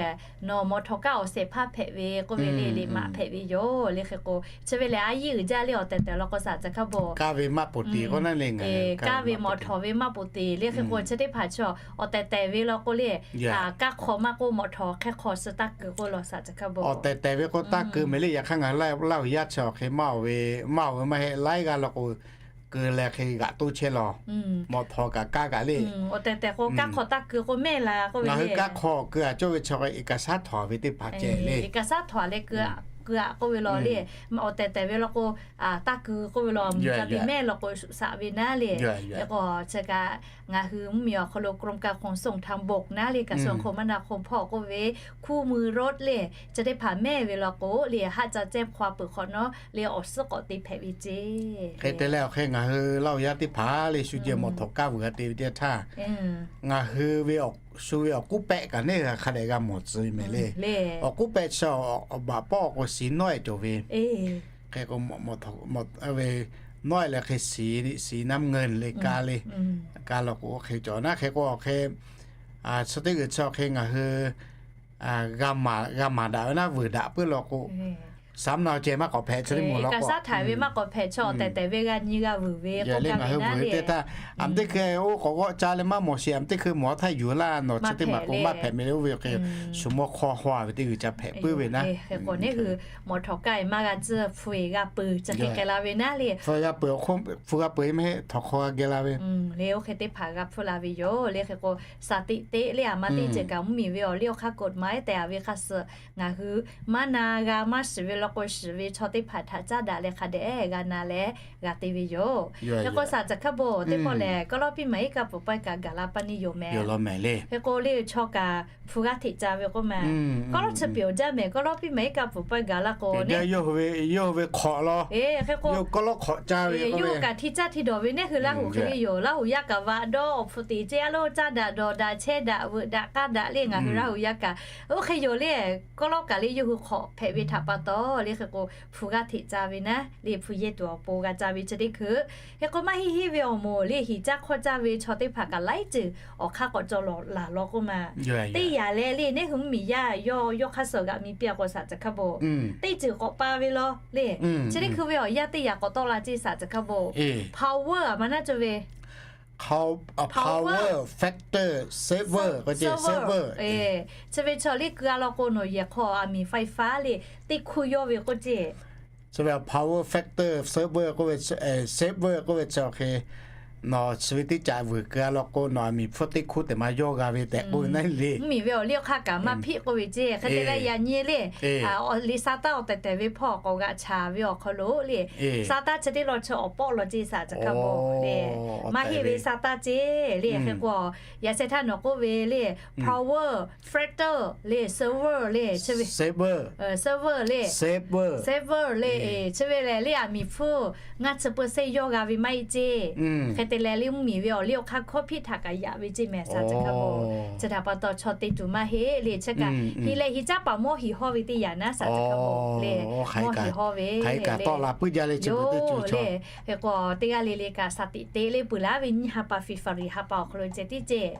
nawˬ มอเตอร์ไซค์ awˬ shehˍ hpaˇ hpehꞈ ve k'oˆ ve le, liꞈ maꞈ hpehꞈ ve yoˬ le. Hk'e k'o chi ve lehˬ a yiˇ uiˍ jaˇ le awˬ tehˬ tehˬ law k'o saˍ ceh hk'a bawˬ. Kaˇ ve maˇ poˬ te k'o naˉ le ngaˬ kaˇ ve มอเตอร์ไซค์ ve maˇ poˬ te le. Hk'e k'o chi teˇ hpaˍ chaw awˬ tehˬ tehˬ ve law k'o le, kaˇ hk'aw maˇ k'oˆ มอเตอร์ไซค์ hk'e hk'aw suh taˇ keu k'oˆ law saˍ ceh hk'a bawˬ. Awˬ tehˬ tehˬ ve k'o taˇ keu mehˍ le. Yaꞈ hk'aˇ ngaˬ hui Laˇ huˍ yaˇ chi awˬ hk'e maˇ oˬ ve, maˇ oˬ ve maˇ heˆ laiˉ g'aˇ law k'o keu leh hk'e g'aꞈ toˇ chehˇ law. มอเตอร์ไซค์ kaˇ kaꞈ le. Awˬ tehˬ tehˬ k'o kaˇ hk'aw taˇ keu k'oˆ mehˆ la k'oˆ ve ngaˬ hui kaˇ hk'aw keu a cawˇ ve chi เอกสาร htawnˍ ve teˇ hpaˍ ceh le. เอกสาร htawnˍ leh keu a k'oˆ ve law le. Awˬ tehˬ tehˬ ve law k'o taˇ keu k'oˆ ve law, mvuhˇ ca te mehˆ law k'o shuˍ shaꞈ ve naˉ le. K'o chi kaꞈ ngaˬ hui mvuhˇmiˬ awˬ hk'aw lo กรมการขนส่งทางบก naˉ le, กระทรวงคมนาคม hpawˇ k'oˆ ve คู่มือรถ le, chi teˇ hpaˍ mehˆ ve law k'o le haˆ ca cehˇ hk'aw peuˬ hk'awꞈ nawˉ le awˬ suhˉ k'awꞈ te hpehꞈ ve ceh. Hk'e te leh awˬ hk'e ngaˬ hui Laˇ huˍ yaˇ teˇ hpaˍ le shu jehˬ มอเตอร์ไซค์ kaˇ vuiˬ g'a te ve teˇ htaˇ, ngaˬ hui ve shu ve awˬ k'uˉ pehˆ kaꞈ neˇ hk'a dehꞈ g'a mawˬ tcuh ve mehˍ le. Awˬ k'uˉ pehˆ chi awˬ baꞈ pawˆ k'o siˍ nawehˆ cawˬ ve. Hk'e k'o ve nawehˆ leh hk'e siˍ, siˍ น้ำเงิน le kaˇ le, kaˇ law k'o hk'e cawˬ naˉ. Hk'e k'o awˬ hk'e chi teˇ g'uiˬ chi awˬ hk'e ngaˬ hui g'a maˍ daꞈ ve naˉ, vuiˬ daꞈ puiˉ law k'o, saˍ mvuhˇ naw ceh maˇ k'awꞈ hpehꞈ chi teˇ moˍ law k'o, tehˬ tehˬ ve g'a nyi g'a vuiˬ ve k'oˆ gaˇ ve naˉ le. Ngaˬ hui ve teˇ htaˇ a ma teˇ hkui oˇ k'awꞈ g'awˆ ca leh maˇ mawˬ sheˍ, a ma teˇ hkui mawˬ htaˇ yuˬ laˇ, nawˬ chi teˇ maˬ k'o maˇ hpehꞈ mehˍ le. Oˇ ve awˬ hk'e shu mawˇ hk'aw haw ve teˇ g'uiˬ ca hpehꞈ puiˉ ve naˉ. Hk'e k'o neˇ hui มอเตอร์ไซค์ kaˇ e maˇ g'a tcuhˇ hpu e g'a peuˬ chi hk'e k'ai la ve naˉ le. Hpu g'a peuˬ, hpu g'a peuˬ e mehˆ htawnˍ hk'aw g'a geh la ve le. Oˇ hk'e teˇ hpaˍ g'a hpfuhˇ la ve yoˬ le. Hk'e k'o สถิติ le a ma teˇ ceuˬ kaꞈ mvuhˇmiˬ ve awˬ liˇ awˬ hk'aˇ กฎหมาย tehˬ a ve hk'a suhˍ ngaˬ hui maˇ na g'a maˇ shiˍ ve law k'o shiˍ ve chaw teˇ hpaˍ htaꞈ caˉ daꞈ leh hk'a dehꞈ g'a na leh g'a te ve yoˬ. Hk'e k'o saˍ ceh hk'a bawˬ teˇ pawˆ lehˬ kawˇ lawˇ piˇ maˍ iˉ kaˆ pfuhˍ pawehˇ kaꞈ gaˬ la pa ni yoˬ mehˍ. Hk'e k'o le chaw kaꞈ hpu g'aˇ hteꞈ ca ve k'oˆ ma. Kawˇ lawˇ chi peuˬ awˬ jaˇ mehˍ, kawˇ lawˇ piˇ mehˍ iˉ kaˆ peuˬ pawehˇ gaˬ la k'o, yawˇ hui ve hk'awꞈ law. Hk'e k'o, yawˇ hui kaꞈ hti caˇ htawˇ ve neˇ hui Laˇ huˍ hk'e le yoˬ. Laˇ huˍ yaˇ kaꞈ vaꞈ dawˇ awˬ hpu teꞈ ceˇ a lo, caˇ daꞈ dawˬ daꞈ chehˇ daꞈ veuꞈ daꞈ k'aˇ daꞈ le ngaˬ hui Laˇ huˍ yaˇ kaꞈ. Oˇ hk'e yoˬ le, kawˇ lawˇ kaꞈ le yawˇ hui hk'awꞈ hpehꞈ ve htaꞈ pa taw le hk'e k'o, hpu g'aˇ hteꞈ ca ve naˉ le, hpu yehˇ tuˬ awˬ pon g'a ca ve chi teˇ hkui. Hk'e k'o maˇ heˆ heˆ ve awˬ moˍ le, hiˍ caˇ hk'awˇ caˇ ve chaw teˇ hpaˍ kaꞈ laiˉ ceuˬ awˬ hk'aˇ k'awꞈ cawˬ laˬ law k'oˆ ma. Teˇ yanˇ leh le, neˇ hui mvuhˇmiˬ yaˇ yawˇ yawˇ hk'aˇ suh g'aꞈ mi piˇ a k'o shaˍ ca hk'a bo, teˇ ceuˬ k'awꞈ pa ve law le. Chi teˇ hkui ve awˬ yanˇ teˇ yanˇ k'awꞈ tawˆ la ceˇ shaˍ ca hk'a bo. Power a maˇ naˉ cawˬ ve power factor, server, server. Chi ve chaw le keu a law k'o nawˬ yehˬ hk'aw a miˍ faiˍ faˉ le, teˇ hkuˇ yawˇ ve k'oˆ ceˇ. Chi ve power factor, server k'oˆ ve, server k'oˆ ve chi awˬ hk'e, nawˬ chi ve teˇ caꞈ vuiˬ keu a law k'o nawˬ a miˍ hpfuhˇ teˇ hkuˇ tehꞈ maˇ yawˇ g'a ve tehꞈ k'oˆ ve naˉ le. Mvuhˇmiˬ ve awˬ liˇ awˬ hk'aˇ kaꞈ maˇ hpiˆ k'oˆ ve ceˇ. Hk'e te leh yaꞈ nyi le, le Saˍtanˍ awˬ tehˬ tehˬ ve hpawˇ k'awꞈ g'aꞈ chaˍ ve awˬ hk'aw lo le, Saˍtanˍ chi teˇ law chi awˬ pawˆ law ceˇ shaˍ ca hk'a bo le, maˇ heˆ ve Saˍtanˍ ceˇ le. Hk'e k'o yaꞈ sheh htaˇ nawˬ k'oˆ ve le, power factor le, server le, server le, server le, chi ve lehˬ le a miˍ hpfuhˇ ngaˇ chi percent yawˇ g'a ve maˇ heˆ ceˇ. Hk'e te leh le mvuhˇmiˬ ve awˬ liˇ awˬ hk'aˇ hkawˇ hpiˆ htaꞈ kaꞈ yaꞈ ve ceˇ mehˍ shaˍ ca hk'a bo. Chi htaꞈ pa taw chaw te tuˬ maˇ heˆ le. Chi kaꞈ hiˍ leh hiˍ caˇ paˍ mawˇ hiˍ hawˇ ve teˇ yanˇ naˉ shaˍ ca hk'a bo le, mawˇ hiˍ hawˇ ve le, yoˬ le. Hk'e k'o teˇ g'aˇ le le kaꞈ shaˍ tiꞈ te le peuˬ laˇ ve nyiˇ ha pa February ha pa awˬ hk'aw lo ceh tiˉ ceˇ.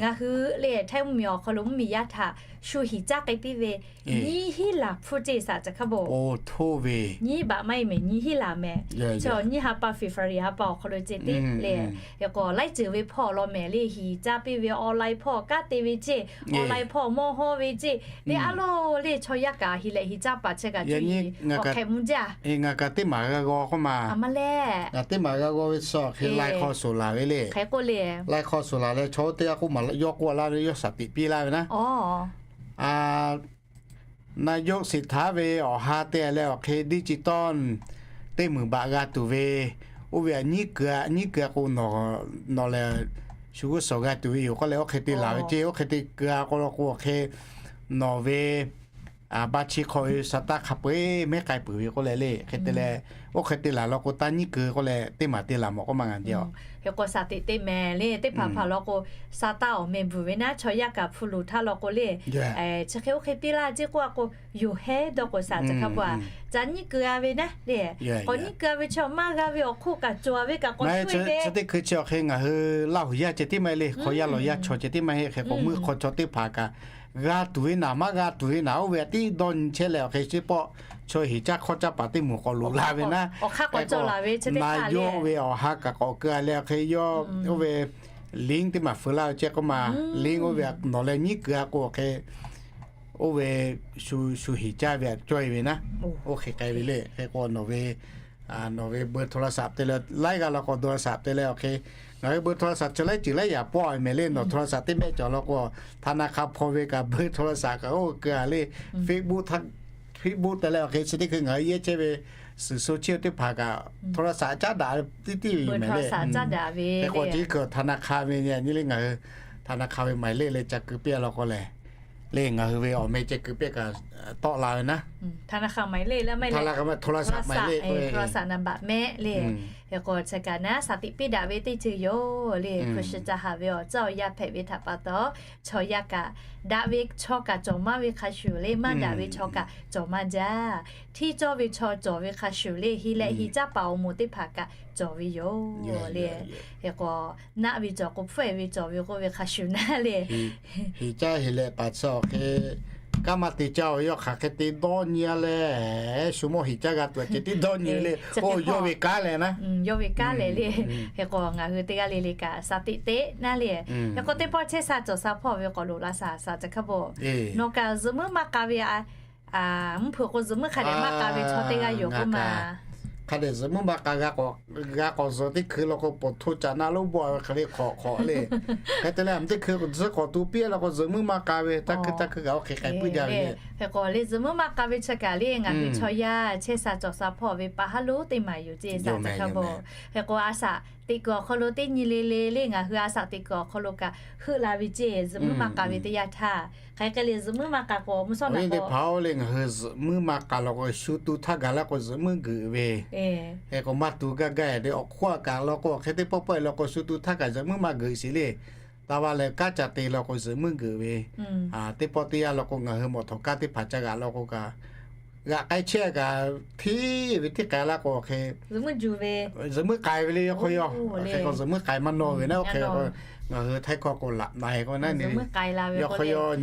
Ngaˬ hui le Htaiˇ mvuhˇmiˬ awˬ hk'aw lo mvuhˇmiˬ yaˇ htaꞈ shu hiˍ caˇ k'ai piˇ ve nyiˇ hinˉ laˬ hpfuhˇ ceˇ shaˍ ca hk'a bo. Nyiˇ baꞈ maˇ heˆ mehˍ, nyiˇ hinˉ laˬ mehˍ. Chi nyiˇ ha pa February ha pa awˬ hk'aw lo ceh tiˉ le. Hk'e k'o laiˉ ceuˬ ve hpawˇ law mehˍ le, hiˍ caˇ piˇ ve online hpawˇ kanˉ te ve ceˇ, online hpawˇ mawˇ hawˇ ve ceˇ. Teˇ a lo le chaw yaˇ kaꞈ hiˍ leh hiˍ caˇ paˍ chi kaꞈ co-e awˬ hk'ehꞈ mvuh jaˇ. Ngaˬ kaꞈ teˇ maˬ g'a g'aw k'oˆ ma. A ma le. Ngaˬ teˇ maˬ g'a g'aw ve chi awˬ hk'e lai hk'aw shuˍ laˬ ve le. Hk'e k'oˆ le, lai hk'aw shuˍ laˬ leh chaw oˇ teˇ g'aˇ k'oˆ maˍ yawˇ k'oˆ laˇ ve yawˇ shaˍ tiꞈ piˇ laˇ ve naˉ. Naˍ yawˆ shiˍ htaˉ ve awˬ ha te leh awˬ hk'e digital teˇ meunˍ baꞈ g'a tuˬ ve, oˇ ve a nyiˉ keu a nyiˉ keu a k'o, nawˬ lehˬ shu g'uˇ suhˍ g'a tuˬ ve yoˬ k'oˆ leh oˇ hk'e te laˬ ve ceˇ. Oˇ hk'e te keu a k'o law k'o awˬ hk'e nawˬ ve ba chi hk'aw ve sa taˇ hk'a peu-eˬ mehˉ k'ai peuˬ ve k'oˆ leh le. Hk'e te leh oˇ hk'e te laˬ law k'o taˇ nyiˉ keu k'oˆ leh teˇ maˬ te laˬ mawˬ k'oˆ ma ngaˬ jaˇ. Hk'e k'o shaˍ tiꞈ te mehˍ le, teˇ hpaˍ hpaˍ law k'o sa taˇ awˬ meh bvuhˬ ve naˉ chaw yaˇ kaꞈ hpu luˬ htaˇ law k'o le, chi hk'e oˇ hk'e piˇ laˇ ceˇ k'oˆ a k'o, yoˬ hehˉ dawˇ k'o shaˍ ca hk'a bo a, ca nyiˉ keu a ve naˉ le. K'awꞈ nyiˉ keu a ve chi maˇ g'a ve awˬ hk'oˆ kaꞈ cawˬ a ve kaꞈ k'awꞈ shu ve. Chi teˇ hkui chi awˬ hk'e ngaˬ hui Laˇ huˍ yaˇ ceh tiˉ maˇ heˆ le, hk'aw yaˇ lawˬ yaˇ chaw ceh tiˉ maˇ heˆ. Hk'e k'o meuˇ hk'aw chaw teˇ hpaˍ kaꞈ g'a tuˬ ve naˍ maˇ g'a tuˬ ve naˍ oˇ ve a tiˉ dawˇ nyi chehˇ leh awˬ hk'e chi pawˆ chaw hiˍ caˇ hk'awˇ caˇ paˍ teˇ moˍ k'awꞈ loꞈ la ve naˉ. Naˍ yawˆ ve awˬ ha kaꞈ k'awꞈ keu a leh awˬ hk'e yawˇ oˇ ve link teˇ maˬ feu laˇ ve ceh k'oˆ ma. Link oˇ ve nawˬ leh nyiˉ keu a k'o awˬ hk'e oˇ ve shu hiˍ caˇ ve a cawˇ e ve naˉ. Oˇ hk'e k'ai ve le. Hk'e k'o nawˬ ve nawˬ ve เบอร์โทรศัพท์ te leh laiˉ g'aˇ law k'o โทรศัพท์ te leh awˬ hk'e ngaˬ hui เบอร์โทรศัพท์ chi laiˉ ceuˬ laiˉ yaꞈ pawˆ ve mehˍ le. Nawˬ โทรศัพท์ teˇ mehˆ cawˬ law k'o ธนาคาร hpawˇ ve kaꞈ เบอร์โทรศัพท์ kaꞈ oˇ keu a le. Facebook, Facebook te leh awˬ hk'e chi teˇ hkui ngaˬ hui yehˇ chehˇ ve suhˍ so chiˇ teˇ hpaˍ kaꞈ โทรศัพท์ caˉ daꞈ tiˇ tiˇ ve yoˬ mehˍ le. Hk'e k'o chi hkui ธนาคาร ve nyi le ngaˬ hui ธนาคาร ve หมายเลข leh ca keu piˇ a law k'o lehˬ le ngaˬ hui ve awˬ meh ceh keu piˇ kaꞈ tawˆ la ve naˉ. ธนาคาร หมายเลข โทรศัพท์ หมายเลข โทรศัพท์ navbaꞈ mehˆ le. Hk'e k'o chi kaꞈ naˉ shaˍ tiꞈ piˇ daꞈ ve teˇ ceuˬ yoˬ le. Hpu shi ca haˍ ve awˬ tcuhˉ awˬ yaˇ hpehꞈ ve htaꞈ pa taw chaw yaˇ kaꞈ daꞈ ve chaw kaꞈ cawˬ maˇ ve hk'a shuˍ le, maˇ daꞈ ve chaw kaꞈ cawˬ maˇ jaˇ. Htiˇ cawˇ ve chaw cawˬ ve hk'a shuˍ le, hiˍ leh hiˍ caˇ paˍ awˬ moˍ teˇ hpaˍ kaꞈ cawˬ ve yoˬ le. Hk'e k'o naˆ ve cawˬ k'o hpfuhˆ e ve cawˬ ve k'oˆ ve hk'a shuˍ naˉ le. Hiˍ caˇ hiˍ leh paˍ chi awˬ hk'e kanˉ maˇ te caˇ oˬ, yawˇ hk'aˬ hk'e te dawˇ nyi a leh shu mawˇ hiˍ caˇ g'a tuˬ a ceh tiˉ dawˇ nyi le. Oˇ yawˇ ve kanˉ leh naˉ, yawˇ ve kanˉ leh le. Hk'e k'o ngaˬ hui teˇ g'aˇ le le kaꞈ shaˍ tiꞈ teꞈ naˉ le. Hk'e k'o teˇ pawˆ chehˇ sha cawˬ sha hpawˇ ve k'awꞈ loꞈ la shaˍ shaˍ ca hk'a bo. Nawˬ kaꞈ zuhꞈ muiˉ maˇ k'a ve a, mvuhˇ hpeuꞈ k'o zuhꞈ muiˉ hk'a dehꞈ maˇ k'a ve chaw teˇ g'aˇ yoˬ k'oˆ ma. Hk'a dehꞈ zuhꞈ muiˉ maˇ k'a, g'a k'awꞈ zuhꞈ teˇ hkui law k'o โทรศัพท์ naˆ lonˉ bawˆ ve hk'e le hk'awꞈ hk'awꞈ le. Hk'e te leh a teˇ hkui zuhꞈ k'awꞈ tu piˇ law k'o zuhꞈ muiˉ maˇ k'a ve, taˇ hkui taˇ hkui kaꞈ oˇ hk'e k'ai puiˉ jaˇ ve le. Hk'e k'o le zuhꞈ muiˉ maˇ k'a ve chi kaꞈ le ngaˬ hui chaw yaˇ chehˇ sha cawˬ sha hpawˇ ve pa haˉ lonˉ teˇ maˬ yoˬ ceˇ shaˍ ca hk'a bo. Hk'e k'o a shaꞈ teꞈ kuiˬ awˬ hk'aw lo teˇ nyi le le le ngaˬ hui a shaꞈ teꞈ kuiˬ awˬ hk'aw lo kaꞈ heuˆ la ve ceˇ, zuhꞈ muiˉ maˇ k'a ve teˇ yanˇ htaˇ hk'aˬ hk'e le zuhꞈ muiˉ maˇ k'a k'o mvuhˇ shawˉ naꞈ teˇ hpaˍ-oˬ le, ngaˬ hui zuhꞈ muiˉ maˇ k'a law k'o shu tu htaˇ gaˬ la k'o zuhꞈ muiˉ geuꞈ ve. Hk'e k'o maˇ tu gaˇ gaˇ le, awˬ hk'oˆ a kaꞈ law k'o hk'e teˇ pawˆ pawˆ e law k'o shu tu htaˇ kaꞈ zuhꞈ muiˉ maˇ geuꞈ sheˍ le. Taˇ va leh kanˉ ca te law k'o zuhꞈ muiˉ geuꞈ ve. Teˇ pawˆ teˇ yanˇ law k'o ngaˬ hui mawˬ htawnˍ kaˇ teˇ hpaˍ ca g'aꞈ law k'o kaꞈ g'aꞈ k'ai chehˇ kaꞈ hteˇ ve teˇ k'ai la k'o hk'e zuhꞈ muiˉ k'ai ve le. Yawˇ hk'aw yawˇ hk'e k'o zuhꞈ muiˉ k'ai maˇ nawˇ ve naˉ, oˇ hk'e ngaˬ hui htaiˇ hkawˇ k'o laꞈ na e k'o naˉ ne, yawˇ hk'aw yawˇ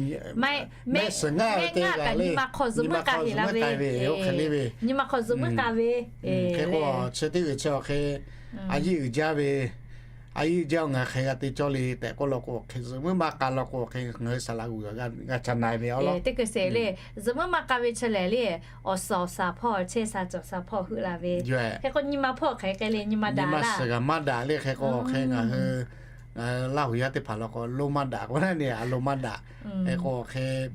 mehˆ suhˍ ngaˇ ve teˇ g'aˇ le, nyi ma hk'aw zuhꞈ muiˉ k'ai ve, oˇ hk'e le ve, nyi ma hk'aw zuhꞈ muiˉ k'ai ve. Hk'e k'o chi teˇ g'uiˬ chi awˬ hk'e a yiˇ uiˍ jaˇ ve, a yiˇ uiˍ jaˇ ngaˬ hk'e g'a te cawˇ le tehꞈ k'oˆ law k'o hk'e zuhꞈ muiˉ maˇ k'a law k'o hk'e ngaˬ hui saˍ laꞈ g'uˬ g'a ca na e ve a law teˇ hkui sheˍ le. Zuhꞈ muiˉ maˇ k'a ve chi lehˬ le, awˬ suhˍ awˬ shaˍ hpawˇ chehˇ sha cawˬ sha hpawˇ heuˆ la ve. Hk'e k'o nyi ma hpawˇ hk'aˬ hk'e le, nyi ma daꞈ laˇ, suhˍ kaꞈ maˇ daꞈ le. Hk'e k'o hk'e ngaˬ hui Laˇ huˍ yaˇ teˇ hpaˍ law k'o lo maˇ daꞈ k'o naˉ ne, a lo maˇ daꞈ. Hk'e k'o hk'e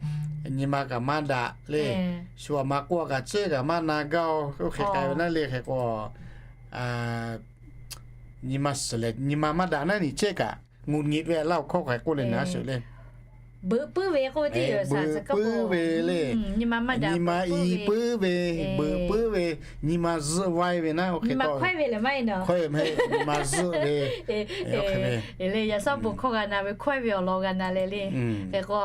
nyi ma kaꞈ maˇ daꞈ le. Shu aꞈ ma k'oˆ kaꞈ ceˇ kaꞈ maˇ na gaˇ-oˬ, oˇ hk'e k'ai ve naˉ le. Hk'e k'o nyi ma suhˍ lehˬ nyi ma maˇ daꞈ naˉ ni ceˇ kaꞈ หงุดหงิด ve Laˇ huˍ hkawˇ hk'aˬ hk'e k'oˆ le naˉ sheˍ le. Beuꞈ puiˉ ve k'oˆ ve teˇ, beuꞈ puiˉ ve le. Nyi ma i puiˉ ve, beuꞈ puiˉ ve, nyi ma zuhˆ vaiˇ ve naˉ, oˇ hk'e k'o, nyi ma zuhˆ ve. Yaꞈ shawˉ bon hkawˇ g'a na ve hkawehˇ ve awˬ lawn g'a na leh le. Hk'e k'o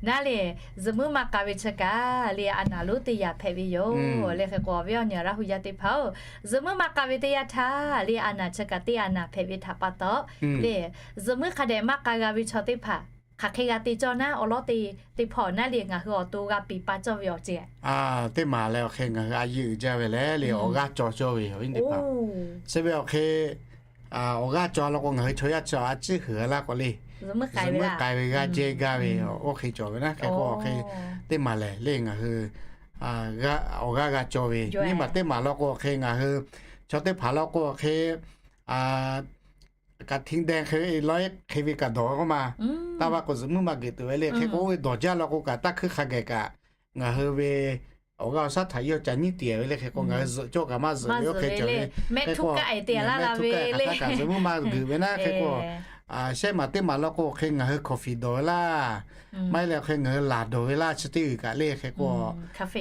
naˉ le, zuhꞈ muiˉ maˇ k'a ve chi kaꞈ le a naˍ lonˉ teˇ yanˇ hpehꞈ ve yoˬ le. Hk'e k'o awˬ viˉ awˬ nyi Laˇ huˍ yaˇ teˇ hpaˍ-oˬ, zuhꞈ muiˉ maˇ k'a ve teˇ yanˇ htaˇ le a naˍ chi kaꞈ teˇ a naˍ hpehꞈ ve htaꞈ pa taw le, zuhꞈ muiˉ hk'a dehꞈ maˇ k'a g'a ve chaw teˇ hpaˍ hk'aˬ hk'e g'a te cawˇ naˉ, awˬ lawn teˇ hpaˍ naˉ le ngaˬ hui awˬ to g'a piˍ pa cawˇ ve awˬ ceuˬ teˇ maˬ leh awˬ hk'e ngaˬ hui a yeˇ uiˍ jaˇ ve leh le awˬ g'aˇ cawˬ cawˇ ve yoˬ. Teˇ hpaˍ chi ve awˬ hk'e awˬ g'aˇ cawˬ law k'o ngaˬ hui chaw yaˇ chi a ciˉ huiˍ laˇ k'o le, zuhꞈ muiˉ k'ai ve g'aˇ jehˇ gaˇ ve oˇ hk'e cawˬ ve naˉ. Hk'e k'o awˬ hk'e teˇ maˬ lehˬ le ngaˬ hui awˬ g'aˇ g'a cawˬ ve nyiˇ maˬ teˇ maˬ law k'o awˬ hk'e ngaˬ hui chaw teˇ hpaˍ law k'o awˬ hk'e kaꞈ htiꞈ deh hk'e ve law hk'e ve kaꞈ dawˬ k'oˆ ma. Taˇ va k'o zuhꞈ muiˉ maˇ geuꞈ tuˬ ve le. Hk'e k'o oˇ ve dawˬ jaˇ law k'o kaꞈ taˇ hkuiˉ hk'a geh kaꞈ ngaˬ hui ve awˬ g'aˇ awˬ shaˉ htaꞈ yawˇ ca nyiˉ tiˍ ve le. Hk'e k'o ngaˬ hui zuhꞈ cawˇ kaꞈ maˇ zuhꞈ ve oˇ hk'e cawˬ ve. Hk'e k'o mehˆ htuˇ kaˆ kaꞈ kaꞈ zuhꞈ muiˉ maˇ geuꞈ ve naˉ. Hk'e k'o shehˆ maˬ teˇ maˬ law k'o hk'e ngaˬ hui coffee dawˬ ve laˇ, maˇ heˆ leh hk'e ngaˬ hui laˬ dawˬ ve laˇ, chi teˇ g'uiˬ kaꞈ le. Hk'e k'o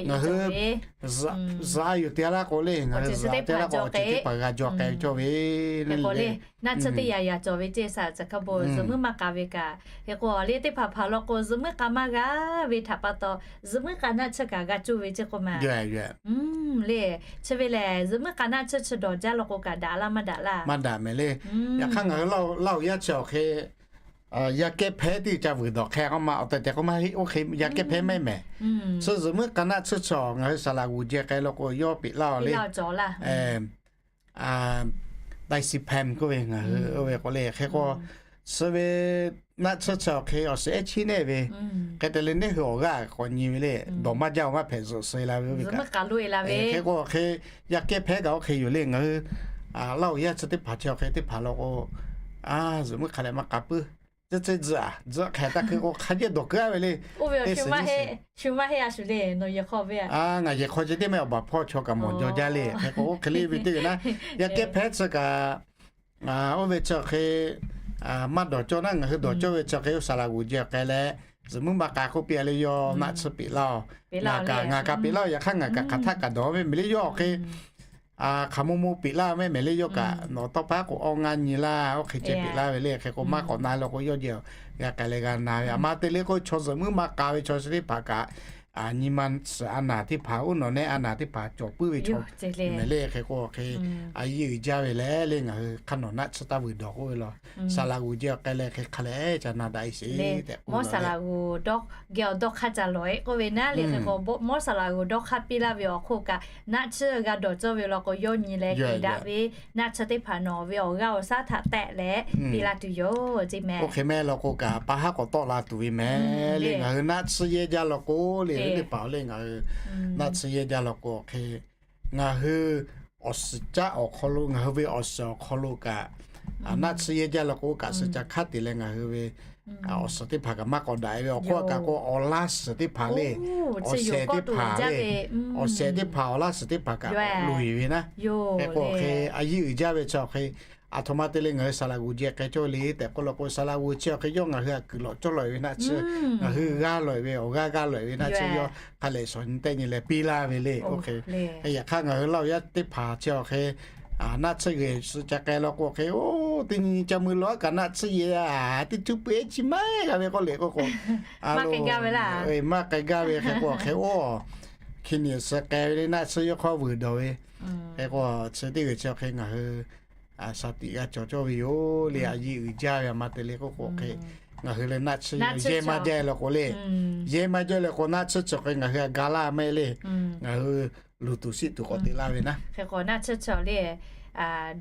ngaˬ hui zuhꞈ a yuˬ te laˇ k'o le, ngaˬ hui zuhꞈ te laˇ k'o awˬ ceuˬ teˇ hpaˍ g'a jaw k'ai cawˇ ve le. Naˆ tsuhˇ teˇ yanˇ yaꞈ cawˬ ve ceˇ saꞈ caˬ hk'a bon zuhꞈ muiˉ maˇ k'a ve kaꞈ. Hk'e k'o le teˇ hpaˍ hpaˍ law k'o zuhꞈ muiˉ k'a maˇ g'a ve htaꞈ pa taw zuhꞈ muiˉ k'a naˆ tsuhˇ kaꞈ g'a coˇ ve ceˇ k'oˆ ma. Le chi ve lehˬ zuhꞈ muiˉ k'a naˆ tsuhˇ chi dawˬ jaˇ law k'o kaꞈ daꞈ laˇ maˇ daꞈ laˇ? Maˇ daꞈ mehˍ le. Yaꞈ hk'aˇ ngaˬ hui Laˇ huˍ yaˇ chi awˬ hk'e yaˇ kehˉ hpehˇ teˇ ca vuiˬ dawˬ hk'e k'oˆ ma, awˬ tehˬ tehˬ k'oˆ ma, oˇ hk'e yaˇ kehˉ hpehˇ mehˆ mehˍ. Chi zuhꞈ muiˉ k'a naˆ tsuhˇ chi ngaˬ hui saˍ laꞈ g'uˬ jeh k'ai law k'o yawˇ peꞈ laˇ-oˬ le. Dai si pem k'oˆ ve ngaˬ hui oˇ ve k'o le. Hk'e k'o chi ve naˆ tsuhˇ chi awˬ hk'e awˬ shiˍ ehˉ chiˉ neˆ ve hk'e te leh neˇ hui awˬ g'aˇ k'awꞈ nyi ve le. Dawˬ maˇ jaˇ-oˬ maˇ hpehꞈ zuhꞈ suh la ve oˇ ve kaꞈ. Hk'e k'o awˬ hk'e yaˇ kehˉ hpehˇ kaꞈ oˇ hk'e yoˬ le. Ngaˬ hui Laˇ huˍ yaˇ chi teˇ hpaˍ chi awˬ hk'e teˇ hpaˍ law k'o zuhꞈ muiˉ hk'a leh maˇ k'a puiˉ. Tcuh tcuh tcuh a tcuh hk'e taˇ hkui k'o hk'a jehˇ dawˬ keu-a ve le. Shu maˇ heˆ, shu maˇ heˆ a shu le, nawˬ yehˬ hk'aw ve a. Ngaˬ yehˬ hk'aw ceh teˇ mehˆ awˬ baˬ hpawˇ chaw kaꞈ mawˬ jaw jaˇ le. Hk'e k'o oˇ hk'e le ve teˇ g'uiˬ naˉ, yaˇ kehˉ hpehˇ chi kaꞈ oˇ ve chi hk'e maˇ dawˬ cawˇ naˉ, ngaˬ hui dawˬ cawˇ ve chi hk'e oˇ saˍ laꞈ g'uˬ jeh k'ai leh zuhꞈ muiˉ maˇ k'a k'oˆ piˇ-a le, yawˇ naˆ tsuhˇ peꞈ laˇ-oˬ. Ngaˬ kaꞈ, ngaˬ kaꞈ peꞈ laˇ-oˬ. Yaꞈ hk'aˇ ngaˬ kaꞈ hk'aˬ htaˆ kaꞈ dawˬ ve mehˍ le yawˇ hk'e hk'aˬ mo mo peꞈ laˇ mehˍ mehˍ le yawˇ kaꞈ nawˬ tawˇ pa k'o awˇ ngaˇ nyi laˇ, oˇ hk'e ceh peꞈ laˇ ve le. Hk'e k'o maˇ k'awꞈ na lo k'o yawˇ jehˬ g'a k'ai leh g'a na ve. A ma te le k'o chaw zuhꞈ muiˉ maˇ k'a ve chaw chi teˇ hpaˍ kaꞈ nyi ma suhˍ a naˍ teˇ hpaˍ, uˉ nawˬ neˆ a naˍ teˇ hpaˍ cawˬ puiˉ ve chaw mehˍ le. Hk'e k'o hk'e a yeˇ uiˍ jaˇ ve le le ngaˬ hui hk'aˇ nawˬ naˆ tsuhˇ taˇ vuiˬ dawˬ k'oˆ ve law. Saˍ laꞈ g'uˬ jeh awˬ k'ai leh hk'e hk'a leh ca na daꞈ sheˍ tehꞈ k'oˆ law. Geh awˬ dawˇ hk'aˇ ca lawˬ-e k'oˆ ve naˉ le. Hk'e k'o mawˇ saˍ laꞈ g'uˬ dawˇ hk'aˇ piˇ laˇ ve awˬ hk'oˆ kaꞈ naˆ tsuhˇ g'a dawˬ cawˇ ve law k'o yawˇ nyi leh k'oˆ daꞈ ve naˆ tsuhˇ teˇ hpaˍ nawˬ ve awˬ g'aˇ awˬ shaˉ htaꞈ tehˆ leh piˇ laˇ tuˬ yoˬ ceˇ mehˍ. Oˇ hk'e mehˍ law k'o kaꞈ pa haˉ k'awꞈ tawˆ la tuˬ ve mehˍ le. Ngaˬ hui naˆ tsuhˇ yehˇ jaˇ law k'o le, teˇ hpaˍ le ngaˬ hui naˆ tsuhˇ yehˇ jaˇ law k'o hk'e ngaˬ hui awˬ suhˍ caˆ awˬ hk'aw lo, ngaˬ hui ve awˬ suhˍ awˬ hk'aw lo kaꞈ naˆ tsuhˇ yehˇ jaˇ law k'o kaꞈ suhˍ caˆ hk'aˇ te leh ngaˬ hui ve awˬ suhˍ teˇ hpaˍ kaꞈ maˇ k'awꞈ daꞈ ve awˬ hk'oˆ kaꞈ k'o awˬ laˇ suhˍ teˇ hpaˍ le, awˬ shehˍ teˇ hpaˍ le, awˬ shehˍ teˇ hpaˍ awˬ laˇ suhˍ teˇ hpaˍ kaꞈ loꞈ-e ve naˉ. Hk'e k'o hk'e a yeˇ uiˍ jaˇ ve chi hk'e aˬ htoꞈ ma te le ngaˬ hui saˍ laꞈ g'oˍ jehˬ k'ai cawˇ le tehꞈ k'oˆ law k'o, saˍ laꞈ g'oˍ chi awˬ hk'e yawˇ ngaˬ hui htaꞈ kuiˬ lawꞈ cawˇ lawˬ ve naˆ tsuhˇ, ngaˬ hui g'a lawˬ ve awˬ g'aˇ g'a lawˬ ve naˆ tsuhˇ yawˇ hk'a lehˬ shawˍ nyi tehˇ nyi leh piˇ laˇ ve le. Oˇ hk'e, yaꞈ hk'aˇ ngaˬ hui Laˇ huˍ yaˇ teˇ hpaˍ chi awˬ hk'e naˆ tsuhˇ g'uiˬ suh ca k'ai law k'o hk'e, oˇ teˇ nyi ca mui law kaꞈ naˆ tsuhˇ yehˬ a teˇ cuˇ peuˬ ehˉ chi maˇ g'a ve k'oˆ le k'oˆ k'o, maˇ k'ai gaˇ ve hk'e k'o hk'e oˇ hki niꞈ suh k'ai ve le naˆ tsuhˇ yawˇ hk'aw vuiˬ dawˬ ve. Hk'e k'o chi teˇ g'uiˬ chi awˬ hk'e ngaˬ hui shaˍ tiꞈ g'a cawˬ cawˇ ve yoˬ le. A yiˇ uiˍ jaˇ ve aˬ ma te le k'oˆ k'o hk'e, ngaˬ hui leh naˆ tsuhˇ yehˬ maˇ jaˇ law k'o le, yehˬ maˇ jaˇ leh k'o naˆ tsuhˇ chi awˬ hk'e ngaˬ hui a ga laˇ maˇ heˆ le. Ngaˬ hui luˬ tuˬ shiˆ tuˬ k'awꞈ te laˇ ve naˆ. Hk'e k'o naˆ tsuhˇ chi le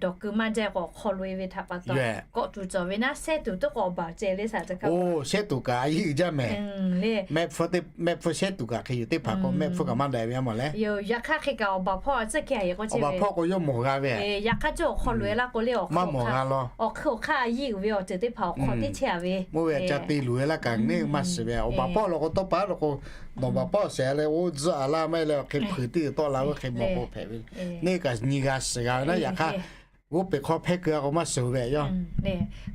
dawˬ keu maˇ jaˇ k'o hk'aw loꞈ e ve htaꞈ pa taw k'awꞈ tuˬ cawˬ ve naˆ shehˇ tuˬ teˇ k'awꞈ awˬ baˬ ceh le shaˍ ca hk'a. Oˇ shehˇ tuˬ kaꞈ a yiˇ uiˍ jaˇ mehˍ. Mehˆ hpfuhˇ shehˇ tuˬ kaꞈ hk'e yoˬ teˇ hpaˍ k'o mehˆ hpfuhˇ kaꞈ maˇ daꞈ ve a mawˬ le. Yaꞈ hk'aˇ hk'e kaꞈ awˬ baˬ hpawˇ tcuhˉ kehˬ a yehˬ k'o awˬ baˬ hpawˇ k'o yawˇ mawˬ g'a ve. Yaꞈ hk'aˇ cawˇ awˬ hk'aw loꞈ e laˇ k'o le awˬ hk'e awˬ hk'aˇ a yiˇ uiˍ ve awˬ ceuˬ teˇ hpaˍ awˬ hk'aw teˇ chehˇ a ve. Mvuhˇ ve ca te luˬ e laˇ kaꞈ neˇ maˇ shiˍ ve awˬ baˬ hpawˇ law k'o tawˇ pa law k'o, nawˬ baˬ hpawˇ shehˍ leh oˇ tzuhˆ a laˇ maˇ heˆ leh awˬ hk'e hpeuꞈ teˇ tawˆ la ve hk'e mawˬ k'o hpehꞈ ve. Neˇ kaꞈ nyi g'a shiˍ g'a ve naˆ yaꞈ hk'aˇ g'oˇ peˬ hk'aw hpehˇ keu a k'o maˇ shiˍ ve a yawˇ.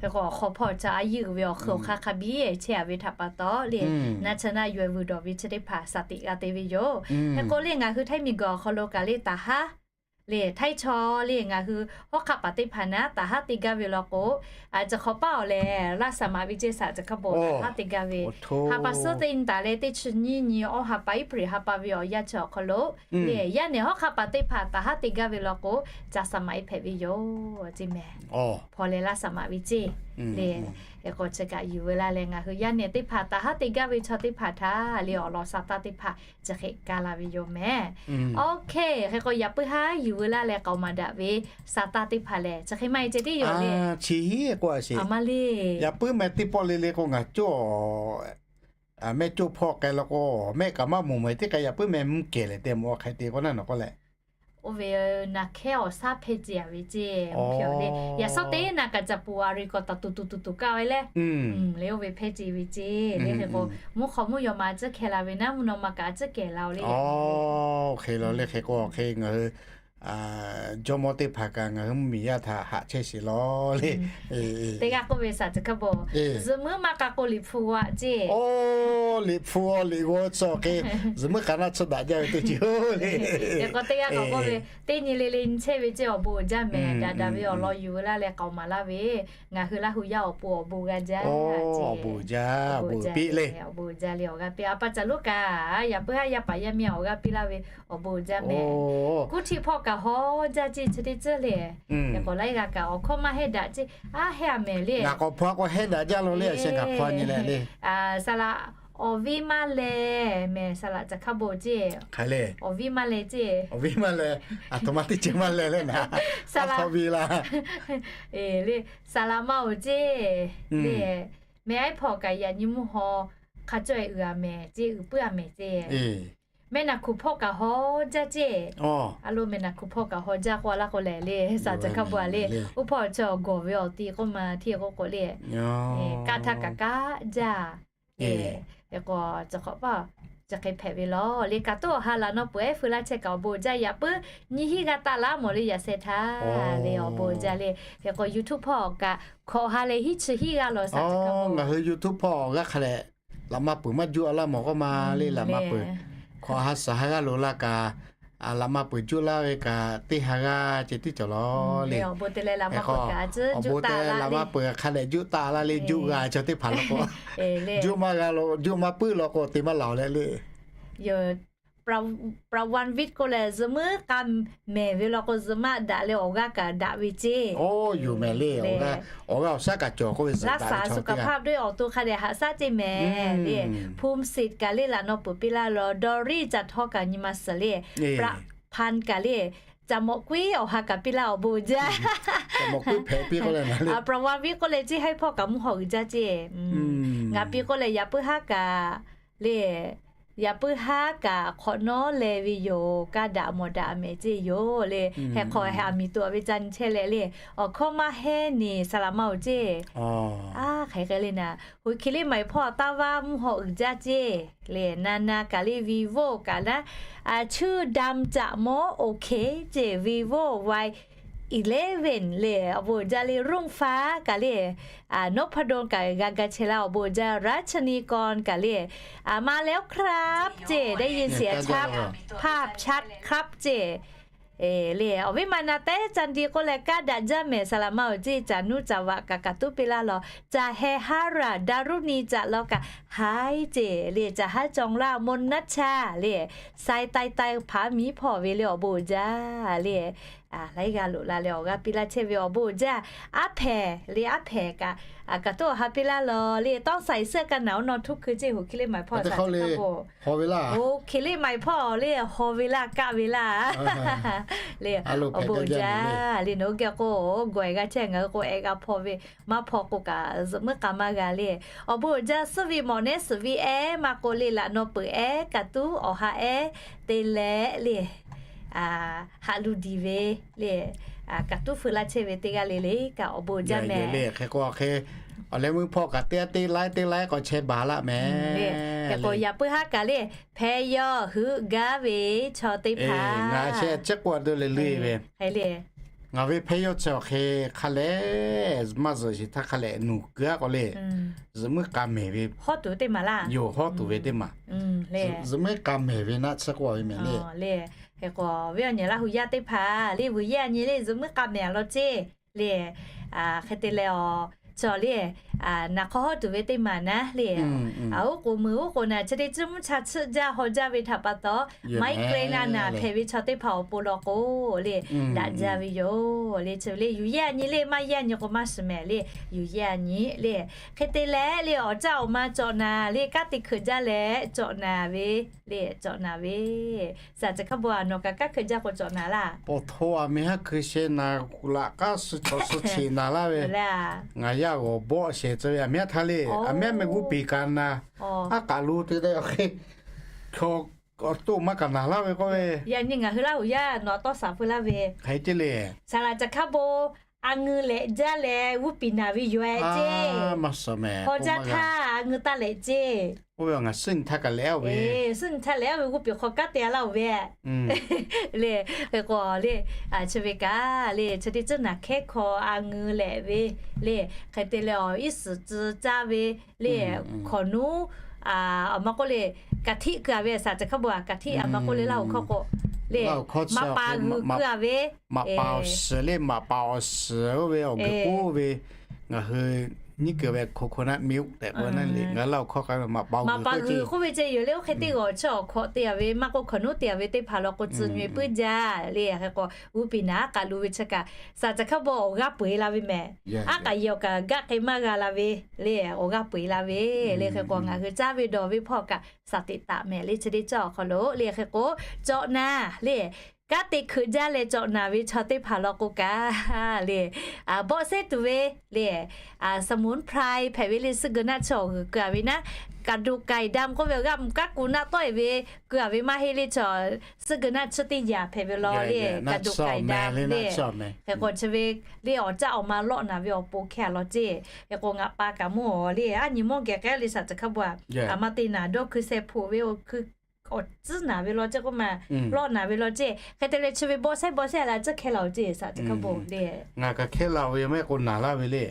Hk'e k'o awˬ hk'aw hpawˇ ca a yiˇ uiˍ ve awˬ hk'e awˬ hk'aˇ hk'a biˇ chehˇ a ve htaꞈ pa taw le, naˆ tsuhˇ naˆ yawehˬ vuiˬ dawˬ ve chi teˇ hpaˍ shaˍ tiꞈ g'a te ve yoˬ. Hk'e k'o le ngaˬ hui Htaiˇ miˬ guiˬ awˬ hk'aw lo kaꞈ le taˍ haˉ le Htaiˇ chaw le ngaˬ hui hawˉ hk'aˆ paˍ teˇ hpaˍ naˉ taˍ haˉ te gaˇ ve law k'o, chi hk'awꞈ paˇ awˬ lehˬ laˇ saˍ maˍ ve ceˇ shaˍ ca hk'a bawˬ taˍ haˉ te gaˇ ve. Ha pa suhˉ teˇ nyi taˍ leh teˇ chi nyiˇ nyi awˇ ha pa April ha pa ve awˬ yanˇ chi awˬ hk'aw lo le yaˇ nehˬ hawˉ hk'aˆ paˍ teˇ hpaˍ taˍ haˉ te gaˇ ve law k'o, ca saˍ maˍ e hpehꞈ ve yoˬ ceˇ mehˍ. Hpaw leh laˇ saˍ maˍ ve ceˇ le. Hk'e k'o chi kaꞈ yuˬ ve laˇ leh ngaˬ hui yaˇ nehˬ teˇ hpaˍ taˍ haˉ te gaˇ ve chaw teˇ hpaˍ htaꞈ le awˬ lawn sa taˇ teˇ hpaˍ chi hk'e kaˇ la ve yoˬ mehˍ. Oˇ hk'e, hk'e k'o yaꞈ puiˉ haˉ yuˬ ve laˇ leh k'aoˍ maˍ daꞈ ve sa taˇ teˇ hpaˍ lehˬ chi hk'e maˇ e ceh tiˉ yoˬ le. Chi hiˉ k'oˆ a sheˍ. Yaꞈ puiˉ meh teˇ pawˆ le le k'o ngaˬ cawˇ mehˆ coˇ hpawˇ k'ai law k'o, mehˆ kaꞈ maˇ moˍ mehˍ teˇ k'ai yaꞈ puiˉ meh mvuhˇ kehˬ lehˬ te mawˬ a hk'e te k'o naˆ nawˬ k'oˆ leh, oˇ ve naˬ hkehˉ awˬ shaˉ hpehˇ ce a ve ceˇ. Yaꞈ shawˉ teˇ naˬ kaꞈ caꞈ puˍ a riˍ k'awꞈ taˍ tuˬ tuˬ tuˬ tuˬ kaˇ ve le. Le oˇ ve hpehˇ ce ve ceˇ le. Hk'e k'o mvuhˇ hk'aw mvuhˇ yaw ma a tcuhˉ kehˬ la ve naˉ mvuhˇ naw ma kaꞈ a tcuhˉ kehˬ la o le. Hk'e law le hk'e k'o hk'e ngaˬ hui jawˇmawˇ teˇ hpaˍ kaꞈ ngaˬ hui mvuhˇmiˬ yaˇ htaꞈ haꞈ chehˇ sheˍ law le. Teˇ g'aˇ k'oˆ ve shaˍ ca hk'a bawˬ zuhꞈ muiˉ maˇ k'a k'o liꞈ hpu g'aw ceˇ. Oˇ liꞈ hpu a liꞈ g'aw chi awˬ hk'e zuhꞈ muiˉ k'a naˆ tsuhˇ daꞈ jaˇ ve teˇ ceuˬ le. Hk'e k'o teˇ g'aˇ k'awꞈ k'oˆ ve teˇ nyi le le nyi chehˇ ve ceˇ awˬ bon uiˍ jaˇ mehˍ. Daꞈ daꞈ ve awˬ lawn yuˬ ve laˇ leh k'aoˍ maˍ laˇ ve ngaˬ hui Laˇ hu yaˇ awˬ pon awˬ bon g'a jaˇ. Awˬ bon jaˇ, awˬ bon piˇ le. Awˬ bon jaˇ le awˬ g'aˇ piˇ a pa caˬ loˉ kaꞈ yaꞈ puiˉ haˉ yaˇ paˍ yaˇ miˇ awˬ g'aˇ piˇ laˇ ve awˬ bon jaˇ mehˍ. Kuˇ htiˆ hpawˇ kaꞈ hawˉ jaˇ ceˇ chi teˇ tcuhˉ le. Hk'e k'o laiˉ g'aˇ kaꞈ awˬ hkawˇ maˇ hehˉ daꞈ ceˇ. Aˉ hehˉ a mehˍ le. Ngaˬ k'awꞈ hpaw k'o hehˉ daꞈ jaˇ lo le a sheh ngaˬ hpaw nyi leh le. Saˍ laꞈ awˬ viˉ maˇ leh mehˍ saˍ laꞈ ca hk'a bawˬ ceˇ. Awˬ viˉ maˇ leh ceˇ. Awˬ viˉ maˇ leh, aˬ htoꞈ ma teˇ ceuˬ maˇ leh le naˍ. Saˍ laꞈ le, saˍ laꞈ ma oˬ ceˇ le. Mehˍ aiˉ hpawˇ kaꞈ yaꞈ nyi mvuhˇ haw hk'a cawˇ e uiˍ a mehˍ ceˇ, uiˍ puiˉ a mehˍ ceˇ. Mehˍ naˬ hkuˬ hpawˇ kaꞈ hawˉ jaˇ ceˇ. A lo mehˍ naˬ hkuˬ hpawˇ kaꞈ hawˉ jaˇ k'oˆ a laˇ k'o lehˬ le, saˍ laꞈ ca hk'a bawˬ a le, oˇ hpawˇ chi awˬ gawˬ ve awˬ ti k'oˆ ma hteˇ k'oˆ k'o le, kaˇ htaˇ kaꞈ kaˇ jaˇ. Hk'e k'o, chi hk'e hpehꞈ ve law le. Kaꞈ toˉ awˬ ha laꞈ naw peuˬ ehˉ feu laˇ chehˇ kaꞈ awˬ bon jaˇ. Yaꞈ puiˉ nyi hiˉ g'aˇ taˆ laˇ mawˬ le yaꞈ sheh htaˇ le awˬ bon jaˇ le. Hk'e k'o YouTube hpawˇ kaꞈ hkawꞈ ha leh hiˉ chi hiˉ g'aˇ law saˍ laꞈ ca hk'a bawˬ. Ngaˬ hui YouTube hpawˇ awˬ g'aˇ hk'a leh laꞈ ma peuˬ maˇ juˇ a laˇ mawˬ k'oˆ ma le. Laꞈ ma peuˬ hkawꞈ ha suhˍ ha g'aˇ lo laˇ kaꞈ, laꞈ ma peuˬ juˇ laˇ ve kaꞈ teˇ ha g'aˇ ceh tiˉ cawˬ law le. Awˬ bon te laꞈ ma peuˬ hk'a leh juˇ taˆ laˇ le. Juˇ g'a chaw teˇ hpaˍ law k'o, juˇ maˇ g'a lo juˇ maˇ puiˉ law k'o te maˇ laˬ leh le. Prawan Vit k'oˆ leh zuhꞈ muiˉ k'a mehˍ ve law k'o zuhꞈ maˇ daꞈ leh awˬ g'aˇ kaꞈ daꞈ ve ceˇ. Oˇ yoˬ mehˍ le. Awˬ g'aˇ awˬ shaˉ kaꞈ cawˬ k'oˆ ve zuhꞈ daꞈ ve chaw teˇ g'aˇ. Laˇ saˍ suhˍ kaꞈ hpaˇ dawˇ awˬ to hk'a dehꞈ haꞈ shaˉ ceˇ mehˍ le. Hpu siˍ kaꞈ le laꞈ naw peuˬ piˇ laˇ law, Dawˇ riˇ ca htawˇ kaꞈ nyi ma suhˍ le. Prapan kaꞈ le, ca mawꞈ kuiˉ awˬ ha kaꞈ piˇ laˇ awˬ bon jaˇ. Prawan Vit k'oˆ leh ceˇ haiˉ hpawˇ kaꞈ mvuhˇ haw uiˍ jaˇ ceˇ. Ngaˬ piˇ k'oˆ leh yaꞈ puiˉ haˉ kaꞈ le, yaꞈ puiˉ haˉ kaꞈ hk'awꞈ nawˉ leh ve yoˬ. Kaˇ daꞈ mawˬ daꞈ mehˍ ceˇ yoˬ le. Heh hk'aw heh aˬ miˍ tuˬ a ve ca nyi chehˇ leh le, awˬ hkawˇ maˇ hehˉ neˬ saˍ laꞈ ma oˬ ceˇ. Aˉ hk'e k'ai le naˍ, hoꞈ hki liˇ maˬ e hpawˇ taˇ vaˇ mvuhˇ haw uiˍ jaˇ ceˇ le. Na na kaꞈ le Vivo kaꞈ naˉ, a chuˇ dam caꞈ mawˉ oˬ hk'e ceˇ Vivo Y eleven เลย awˬ bon uiˍ jaˇ เลย Rońfaˉ kaꞈ เลย Nophodon kaꞈ g'a ga chehˇ laˇ, awˬ bon uiˍ jaˇ รัชนีกร kaꞈ เลย มาแล้วครับ เจ้ ได้ยินเสียงชัด ภาพชัดครับ เจ้ เลย awˬ viˉ ma na teˇ ca di k'oˆ leh kaˇ daꞈ jaˇ mehˍ, saˍ laꞈ ma awˬ ceˇ caˬ nuˇ caˬ vaꞈ kaꞈ kaꞈ tuˉ piˇ laˇ lawˬ, caˬ heh haˉ raˬ daˇ ruˇ ni caꞈ law kaꞈ haiˉ เจ้ เลย caˬ haˉ cawˬ laˇ มนต์นัชชา เลย sai tai tai hpaˍ miˉ hpawˇ ve เลย awˬ bon uiˍ jaˇ เลย laiˉ g'aˇ loꞈ la leh awˬ g'aˇ piˇ laˇ chehˇ ve awˬ bon uiˍ jaˇ. Aˉ hpehꞈ เลย aˉ hpehꞈ kaꞈ kaꞈ tuˉ awˬ ha piˇ laˇ lawˬ เลย ต้องใส่เสื้อกันหนาว naw htuˇ hkui ceˇ hoꞈ hk'e le maˍ hpawˇ โอเค เลย maˍ hpawˇ เลย haw ve laˇ kaˆ ve laˇ เลย awˬ bon uiˍ jaˇ เลย nawˬ hui geh k'o gawˬ-e g'a chehˇ, ngaˬ hui k'o ehˉ g'a hpawˇ ve maˇ hpawˇ k'o kaꞈ zuhꞈ muiˉ k'a maˇ g'a เลย awˬ bon uiˍ jaˇ. Suhˉ ve mawˬ nehˉ suhˍ ve ehˉ maˇ k'o เลย laꞈ naw peuˬ ehˉ kaꞈ tuˉ awˬ ha ehˉ te leh เลย haꞈ lu diˬ ve เลย kaꞈ tuˉ feu laˇ chehˇ ve teˇ g'aˇ le le kaꞈ awˬ bon uiˍ jaˇ mehˍ. Hk'e k'o hk'e awˬ leh meuˇ hpawˇ kaꞈ teˇ g'aˇ teˇ laiˉ teˇ laiˉ k'awꞈ chehˇ baˬ laˇ mehˍ. Hk'e k'o yaꞈ puiˉ haˉ kaꞈ เลย hpeh yawˇ heuˆ gaˇ ve chaw teˇ hpaˍ ngaˬ sheh chi k'oˆ a dawˇ le le ve เลย ngaˬ ve hpeh yawˇ chi awˬ hk'e hk'a lehˬ maˇ zuhꞈ sheˍ htaˇ hk'a lehˬ nuˬ keu aˉ k'o เลย zuhꞈ muiˉ k'a mehˍ ve hawˉ tuˬ teˇ maˬ laˇ, yoˬ hawˉ tuˬ ve teˇ maˬ, zuhꞈ muiˉ k'a mehˍ ve naˆ tsuhˇ k'oˆ ve mehˍ เลย Hk'e k'o, awˬ viˉ awˬ nyi Laˇ hu yaˇ teˇ hpaˍ เลย vuiˬ yehˇ a nyi เลย zuhꞈ muiˉ k'a mehˍ a law ceˇ เลย hk'e te leh awˬ, chaw เลย naˬ hk'aw hawˉ tuˬ ve teˇ maˬ naˉ เลย oˉ k'oˍ meuˬ oˉ k'oˍ naˬ chi teˇ tcuhˉ mvuhˇ cha tsuhˆ jaˇ haw jaˇ ve htaꞈ pa taw, migraine a naˬ hpehꞈ ve chaw teˇ hpaˍ awˬ pon law k'o เลย daꞈ jaˇ ve yoˬ เลย chi ve เลย yuˬ yehˇ a nyi เลย maˇ yehˇ a nyi k'o maˇ shiˍ mehˍ เลย yuˬ yehˇ a nyi เลย hk'e te leh เลย awˬ caˇ awˬ ma cawꞈ naˬ เลย kanˉ te hkeuꞈ jaˇ leh cawꞈ naˬ ve เลย cawꞈ naˬ ve, saˍ ceˬ hkaˇ bon a nawˬ kaꞈ kanˉ hkeuꞈ jaˇ k'o cawꞈ naˬ laˇ. Paw hto a mi haˉ hkui sheh naˬ laꞈ k'aˉ suh cawˬ suh cheꞈ naˬ laˇ ve, ngaˬ yaˇ g'awˬ bawˆ shehˍ tcuh ve aˬ miˉ aˉ htaˇ เลย aˬ miˉ aˉ meh g'uˇ piˍ kaꞈ naˬ, aˉ k'aꞈ lo te leh awˬ hk'e, awˬ to maˇ kaꞈ naˬ laˇ ve k'oˆ ve, yaꞈ nyi ngaˬ hui Laˇ hu yaˇ nawˬ tawˇ shaˍ peu laˇ ve, hk'e te เลย saˍ laꞈ ceˬ hkaˇ bon a ngeu lehꞈ jaˇ leh g'uˇ piˍ naˬ ve yoˬ e ceˇ, haw jaˇ htaˇ a ngeu taˇ lehꞈ ceˇ. Oˇ ve ngaˬ suhˉ nyi htaˇ kaꞈ lehꞈ-aˇ ve, suhˉ nyi htaˇ lehꞈ-aˇ ve g'uˇ piˍ hk'aw kanˉ te a laˇ-oˬ ve เลย hk'e k'o เลย chi ve kaꞈ เลย chi teˇ tcuhˉ naˬ hkehˉ hk'aw a ngeu lehꞈ ve เลย hk'e te leh awˬ iˉ suhˍ tcuh caˇ ve เลย hkawꞈ nuˉ, aˬ ma k'oˆ เลย kaꞈ htiˆ keu a ve saˍ ceˬ hkaˇ bon a kaꞈ htiˆ aˬ ma k'oˆ เลย Laˇ hu hkawˇ k'o เลย maꞈ pa g'uiˬ keu a ve, maꞈ pa awˬ shiˍ เลย maꞈ pa awˬ shiˍ oˇ ve awˬ g'uiˬ k'oˆ ve, ngaˬ hui nyiˉ keu ve coconut milk tehꞈ k'oˆ ve naˉ เลย ngaˬ hui Laˇ hu hkawˇ k'ai ve maꞈ pa g'uiˬ k'oˆ ve เลย oˇ hk'e teˇ g'awˬ chi awˬ hkawꞈ te a ve maˇ k'oˆ hkawꞈ nuˉ te a ve teˇ hpaˍ law k'o tcuh nyi puiˉ jaˇ เลย hk'e k'o g'uˇ piˍ naˬ aˉ k'aꞈ lo ve chi kaꞈ, saˍ ceˬ hkaˇ bon awˬ g'aˇ peu eˬ la ve mehˍ. Aˉ k'aꞈ yehˬ awˬ kaꞈ gaˆ k'ai maˇ g'a la ve เลย awˬ g'aˇ peu eˬ la ve เลย hk'e k'o ngaˬ hui caˇ ve dawˬ ve hpawˇ kaꞈ saˍ teꞈ taˍ mehˍ เลย chi teˇ cawˇ awˬ hk'aw lo เลย hk'e k'o cawꞈ naˬ เลย kanˉ te hkeuꞈ jaˇ leh cawꞈ naˬ ve chaw teˇ hpaˍ law k'o kaꞈ เลย bawˆ sehˉ tuˬ ve เลย สมุนไพร hpehꞈ ve เลย sugar nut chi awˬ g'uiˬ keu a ve naˉ, กระดูกไก่ดำ k'oˆ ve awˬ g'aˇ mvuhˇ kaˉ ku naˆ tawˆ e ve keu a ve maˇ heˆ เลย chi sugar nut chi teˇ yaꞈ hpehꞈ ve law เลย กระดูกไก่ดำ เลย hk'e k'o chi ve เลย awˬ caˇ awˬ ma lawˆ naˬ ve awˬ pon hkeh a law ceˇ. Hk'e k'o ngaˬ pa kaꞈ mawˇ เลย aˉ nyi mawˇ geh k'ehˉ เลย saˍ ceˬ hkaˇ bon a, aˬ ma te naˬ dawˇ hkui sheh hpoꞈ ve awˬ hkui awˬ tcuhˉ naˬ ve law ceˇ k'oˆ ma, lawˆ naˬ ve law ceˇ. Hk'e te leh chi ve bawˆ sehˉ bawˆ sehˉ la tcuhˉ hkeh la-oˬ ceˇ saˍ ceˬ hkaˇ bon เลย ngaˬ kaꞈ hkeh la-oˬ ve maˇ heˆ k'o naˬ laˇ ve เลย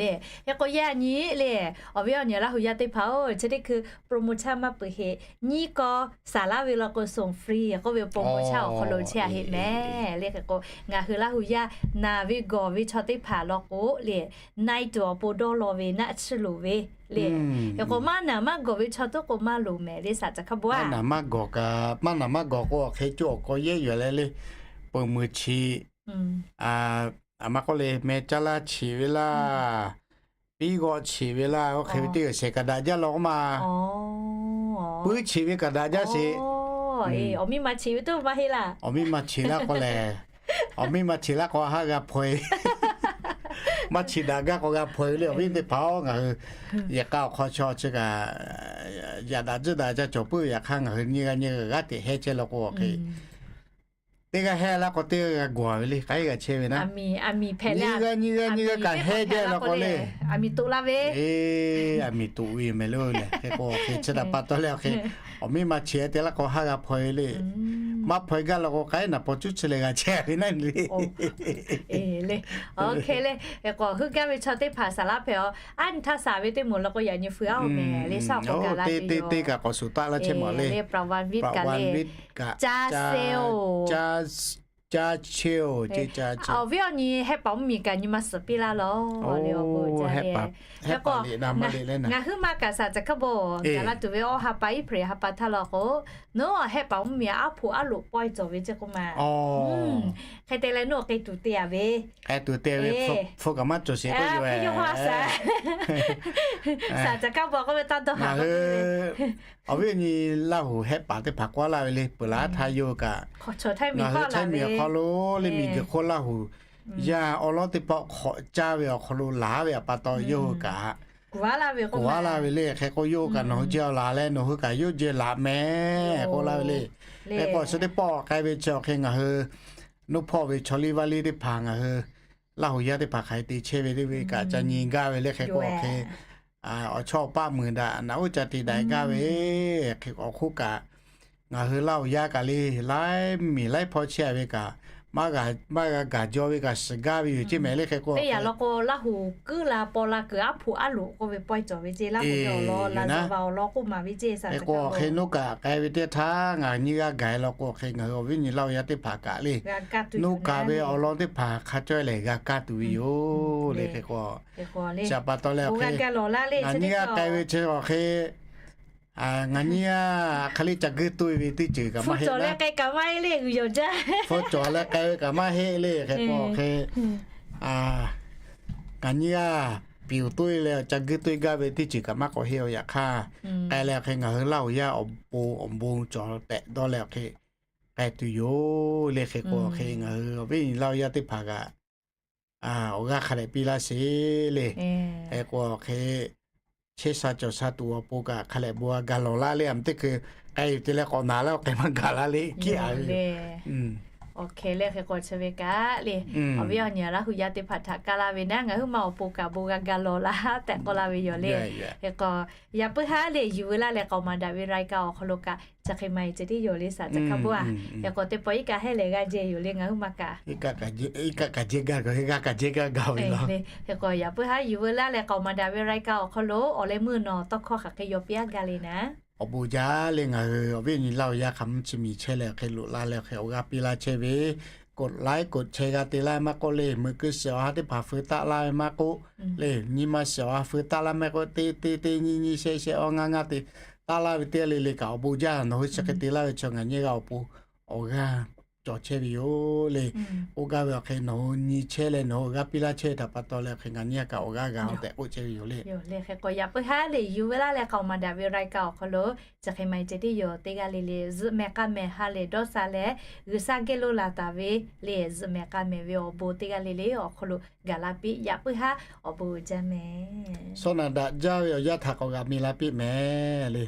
le, hk'e k'o yaˇ nyi เลย awˬ viˉ awˬ nyi Laˇ hu yaˇ teˇ hpaˍ-oˬ, chi teˇ hkui โปรโมชั่น maˇ peuˬ heꞈ, nyiˇ kawˇ saˍ laˇ ve law k'o ส่งฟรี k'oˆ ve โปรโมชั่น awˬ hk'aw lo chehˇ a heˆ mehˍ. Le hk'e k'o ngaˬ hui Laˇ hu yaˇ naˬ ve gawˬ ve chaw teˇ hpaˍ law k'o le, na tuˬ awˬ pon dawˇ law ve naˆ tsuhˇ loˍ ve le. Hk'e k'o maˇ naˬ maˇ gawˬ ve chaw tuˉ k'o maˇ loˍ mehˍ le, saˍ ceˬ hkaˇ bon a. Maˇ naˬ maˇ gawˬ kaꞈ, maˇ naˬ maˇ gawˬ k'o hk'e coˇ awˬ k'aw yehˇ yuˬ leh le, peuˬ muiˬ chi, aˬ ma k'oˆ le, meh caˇ laˇ cheꞈ ve laˇ, piˉ g'awˆ cheꞈ ve laˇ, oˇ hk'e ve teˇ g'aˇ shehˍ kaꞈ daꞈ jaˇ law k'oˆ ma. Puiˉ cheꞈ ve kaꞈ daꞈ jaˇ sheˍ. Awˬ miˇ ma cheꞈ ve tuˉ maˇ heˆ laˇ. Awˬ miˇ ma cheꞈ laˇ k'o lehˬ, awˬ miˇ ma cheꞈ laˇ k'o haˉ g'a hpaw e. Maˇ cheꞈ daꞈ gaˇ k'o g'a hpaw e le. Awˬ viˉ teˇ hpaˍ-oˬ, ngaˬ hui yehˬ k'a awˬ hk'aw chaw chi kaꞈ yaꞈ daꞈ tzuhˇ daꞈ ca cawˬ puiˉ ve yaꞈ hk'aˇ ngaˬ hui nyiˇ g'aˇ nyiˇ g'aˇ g'aˇ teꞈ heh chehˇ law k'o hk'e, teˇ g'aˇ heh laˇ k'o teˇ g'aˇ g'a gawˬ ve le, k'ai g'a chehˇ ve naˉ. Nyiˇ g'aˇ nyiˇ g'aˇ nyiˇ g'aˇ kaꞈ heh jaˇ law k'o le, aˬ miˍ toꞈ laˇ ve. Aˬ miˍ toꞈ ve mehˍ le. Hk'e k'o hk'e chi htaꞈ pa taw leh hk'e, awˬ miˇ ma cheꞈ te laˇ k'o haˉ g'a hpaw e le. Maˇ hpaw e gaˇ la k'o, k'ai naˍ paw cuˇ chi leh g'a chehˇ ve naˉ le. Eˬ le, OK le. Hk'e k'o, heuˆ gaˇ ve chaw teˇ hpaˍ saˍ laˇ hpehꞈ a, aˉ nyi htaˇ saˍ ve teˇ moˍ la k'o, yaꞈ nyi feu-aˉ-oˬ mehˍ le, shaˉ k'awꞈ gaˬ la te te kaꞈ k'awꞈ suˍ taˆ laˇ chehˇ ma le. Prawanvit kaꞈ le, caˇ seˇ-oˬ. Awˬ viˉ awˬ nyi hehˆ paˍ mvuhˇmiˬ kaꞈ nyi ma suhˍ piˇ laˇ lawˬ le. Hk'e k'o, ngaˬ huiˉ ma kaꞈ saˍ caˬ hkaˇ bon gaˬ la tuˬ ve awˬ ha pa April ha pa htaˇ law k'o, nawˬ hehˆ paˍ mvuhˇmiˬ aˉ hpoꞈ aˉ loꞈ pawehˇ cawˬ ve ceˇ k'oˆ ma. Hk'e te leh nawˬ k'ai tuˬ te-a ve, k'ai tuˬ te ve, hpu kaꞈ maˇ cawˬ sheˍ k'oˆ ve, saˍ caˬ hkaˇ bon k'oˆ ve taˇ dawˇ haˍ. Awˬ viˉ awˬ nyi Laˇ huˍ hehˆ paˍ teˇ hpaˍ k'oˆ laˇ ve le, peuˬ laˬ htaˇ yawˇ hui kaꞈ, ngaˬ hui chehˇ miˬ awˬ hk'aw lo le, miˬguiˬ hk'oˆ Laˇ huˍ yaˇ awˬ lawn teˇ pawˆ hk'awꞈ caˇ ve awˬ hk'aw lo laˬ ve awˬ pa taw yawˇ hui kaꞈ k'oˆ laˇ ve le. Hk'e k'o yawˇ hui kaꞈ nawˬ hui jehˇ laˬ leh nawˬ hui kaꞈ yawˇ jehˇ laˬ mehˍ k'oˆ laˇ ve le. Hk'e k'o, chi teˇ pawˆ k'ai ve chi awˬ hk'e ngaˬ hui Nuˇ hpawˇ ve chaw liˇ vaˇ liˇ teˇ hpaˍ ngaˬ hui Laˇ huˍ yaˇ teˇ hpaˍ hk'aˬ hk'e te chehˇ ve teˇ ve kaꞈ ca nyi gaˇ ve le. Hk'e k'o awˬ hk'e awˬ chawˇ awˬ paˆ meuˍ daꞈ naꞈ uˉ ca te daꞈ gaˇ ve, hk'e awˬ hk'oˆ kaꞈ ngaˬ hui Laˇ huˍ yaˇ kaꞈ le, laiˉ miˬ laiˉ hpawˇ chehˇ ve kaꞈ maˇ g'a gaˬ jaw ve kaꞈ shiˍ gaˇ ve yoˬ ceˇ mehˍ le. Hk'e k'o teˇ yanˇ law k'o Laˇ huˍ kuiˉ la paw la kuiˬ aˉ hpoꞈ aˉ loꞈ k'oˆ ve pawehˇ cawˬ ve ceˇ, Laˇ huˍ yaˇ awˬ lawn laˬ zaˍ va awˬ lawn k'oˆ maˍ ve ceˇ. Hk'e k'o awˬ hk'e nawˬ kaꞈ k'ai ve teˇ htaˇ ngaˬ nyiˇ g'aˇ gaˬ e law k'o, hk'e ngaˬ hui awˬ viˉ nyi Laˇ huˍ yaˇ teˇ hpaˍ kaꞈ le, nawˬ kaꞈ ve awˬ lawn teˇ hpaˍ hk'a cawehˇ lehˬ g'a kaˇ tuˬ ve yoˬ le. Hk'e k'o, chi pa taw leh ngaˬ nyiˇ g'aˇ k'ai ve chi awˬ hk'e ngaˬ nyiˇ g'aˇ hk'aˬ le ca guiˇ toˇ ve teˇ ceuˬ kaꞈ maˇ heˆ le. Hpu cawˬ leh k'ai ve kaꞈ maˇ heˆ le. Hk'e k'o hk'e ngaˬ nyiˇ g'aˇ piˍ toˇ leh ca guiˇ toˇ gaˇ ve teˇ ceuˬ kaꞈ maˇ k'awꞈ heˆ. Awˬ yaꞈ hk'aˇ k'ai leh awˬ hk'e ngaˬ hui Laˇ huˍ yaˇ awˬ pon awˬ bon cawˬ tehꞈ dawˇ leh awˬ hk'e k'ai tuˬ yoˬ le. Hk'e k'o awˬ hk'e ngaˬ hui awˬ viˉ awˬ nyi Laˇ huˍ yaˇ teˇ hpaˍ kaꞈ awˬ g'aˇ hk'a dehꞈ piˇ laˇ sheˍ le. Hk'e k'o awˬ hk'e chehˇ sha cawˬ sha tuˬ awˬ pon kaꞈ hk'a dehꞈ bon g'a gaˬ lawˬ laˇ le. Aˬ miˍ teˇ hkui k'ai yuˬ te leh k'awꞈ naˍ laˇ k'ai maˇ gaˬ laˇ le. Kiˇ a ve le. Awˬ hk'e le. Hk'e k'o chi ve kaꞈ le, awˬ viˉ awˬ nyi Laˇ huˍ yaˇ teˇ hpaˍ htaꞈ kaˇ laˇ ve naˉ, ngaˬ huiˉ ma awˬ pon kaꞈ bon g'a gaˬ lawˬ laˇ tehꞈ k'oˆ laˇ ve yoˬ le. Hk'e k'o yaꞈ puiˉ haˉ le yuˬ veu laˇ leh k'aoˍ maˍ daꞈ ve รายการ awˬ hk'aw lo kaꞈ chi hk'e maˇ heˆ ceh tiˉ yoˬ le saˍ caˬ hkaˇ bon a. Hk'e k'o teˇ pawˆ iˉ kaˆ hehˉ lehˬ g'a jehˇ yoˬ le ngaˬ huiˉ ma kaꞈ. Iˉ kaˆ kaꞈ jehˇ gaˇ kaꞈ jehˇ gaˇ gaˬ ve law. Hk'e k'o yaꞈ puiˉ haˉ yuˬ veu laˇ leh k'aoˍ maˍ daꞈ ve รายการ awˬ hk'aw lo awˬ leh meuˇ nawˬ tawˇ hkawˇ hk'aˬ hk'e yaw piˇ aˉ gaˇ le naˉ. Awˬ bon jaˇ le. Ngaˬ hui awˬ viˉ awˬ nyi Laˇ huˍ yaˇ hk'a mvuhˇ chi miˬ chehˇ leh awˬ hk'e loꞈ la leh awˬ hk'e awˬ g'aˇ piˇ laˇ chehˇ ve, กดไลค์ กดแชร์ g'a te laˇ ve maˇ k'oˆ le, meuꞈ keu shiˍ awˬ ha teˇ hpaˍ feu taˆ laˇ ve maˇ k'oˆ le, nyi ma shiˍ awˬ ha feu taˆ laˇ maˇ k'oˆ, teˇ teˇ teˇ nyiˇ nyiˇ shehˆ shehˆ awˬ ngaˇ ngaˇ te taˆ laˇ ve teˇ g'aˇ le le kaꞈ awˬ bon jaˇ. Nawˬ hui chi hk'e te laˇ ve chaw ngaˬ nyiˇ g'aˇ awˬ pon awˬ g'aˇ cawˬ chehˇ ve yoˬ le. K'oˆ gaˇ ve awˬ hk'e nawˬ hui nyi chehˇ leh nawˬ hui awˬ g'aˇ piˇ laˇ chehˇ ve htaꞈ pa taw leh awˬ hk'e ngaˬ nyiˇ g'aˇ kaꞈ awˬ g'aˇ g'a tehꞈ k'oˆ chehˇ ve yoˬ le. Hk'e k'o yaꞈ puiˉ haˉ le yuˬ veu laˇ leh k'aoˍ maˍ daꞈ ve รายการ awˬ hk'aw lo chi hk'e maˇ heˆ ceh tiˉ yoˬ. Teˇ g'aˇ le le zuhꞈ mehˍ k'a mehˍ ha lehˬ dawˇ sha leh G'uiˬsha geh lo laˬ taˍ ve le zuhꞈ mehˍ k'a mehˍ ve awˬ bon teˇ g'aˇ le le awˬ hk'aw lo gaˬ la piˇ. Yaꞈ puiˉ haˉ awˬ bon jaˇ mehˍ. Sawˉnaꞈ daꞈ jaˇ ve awˬ yanˇ htaꞈ k'awꞈ g'a mi la piˇ mehˍ le.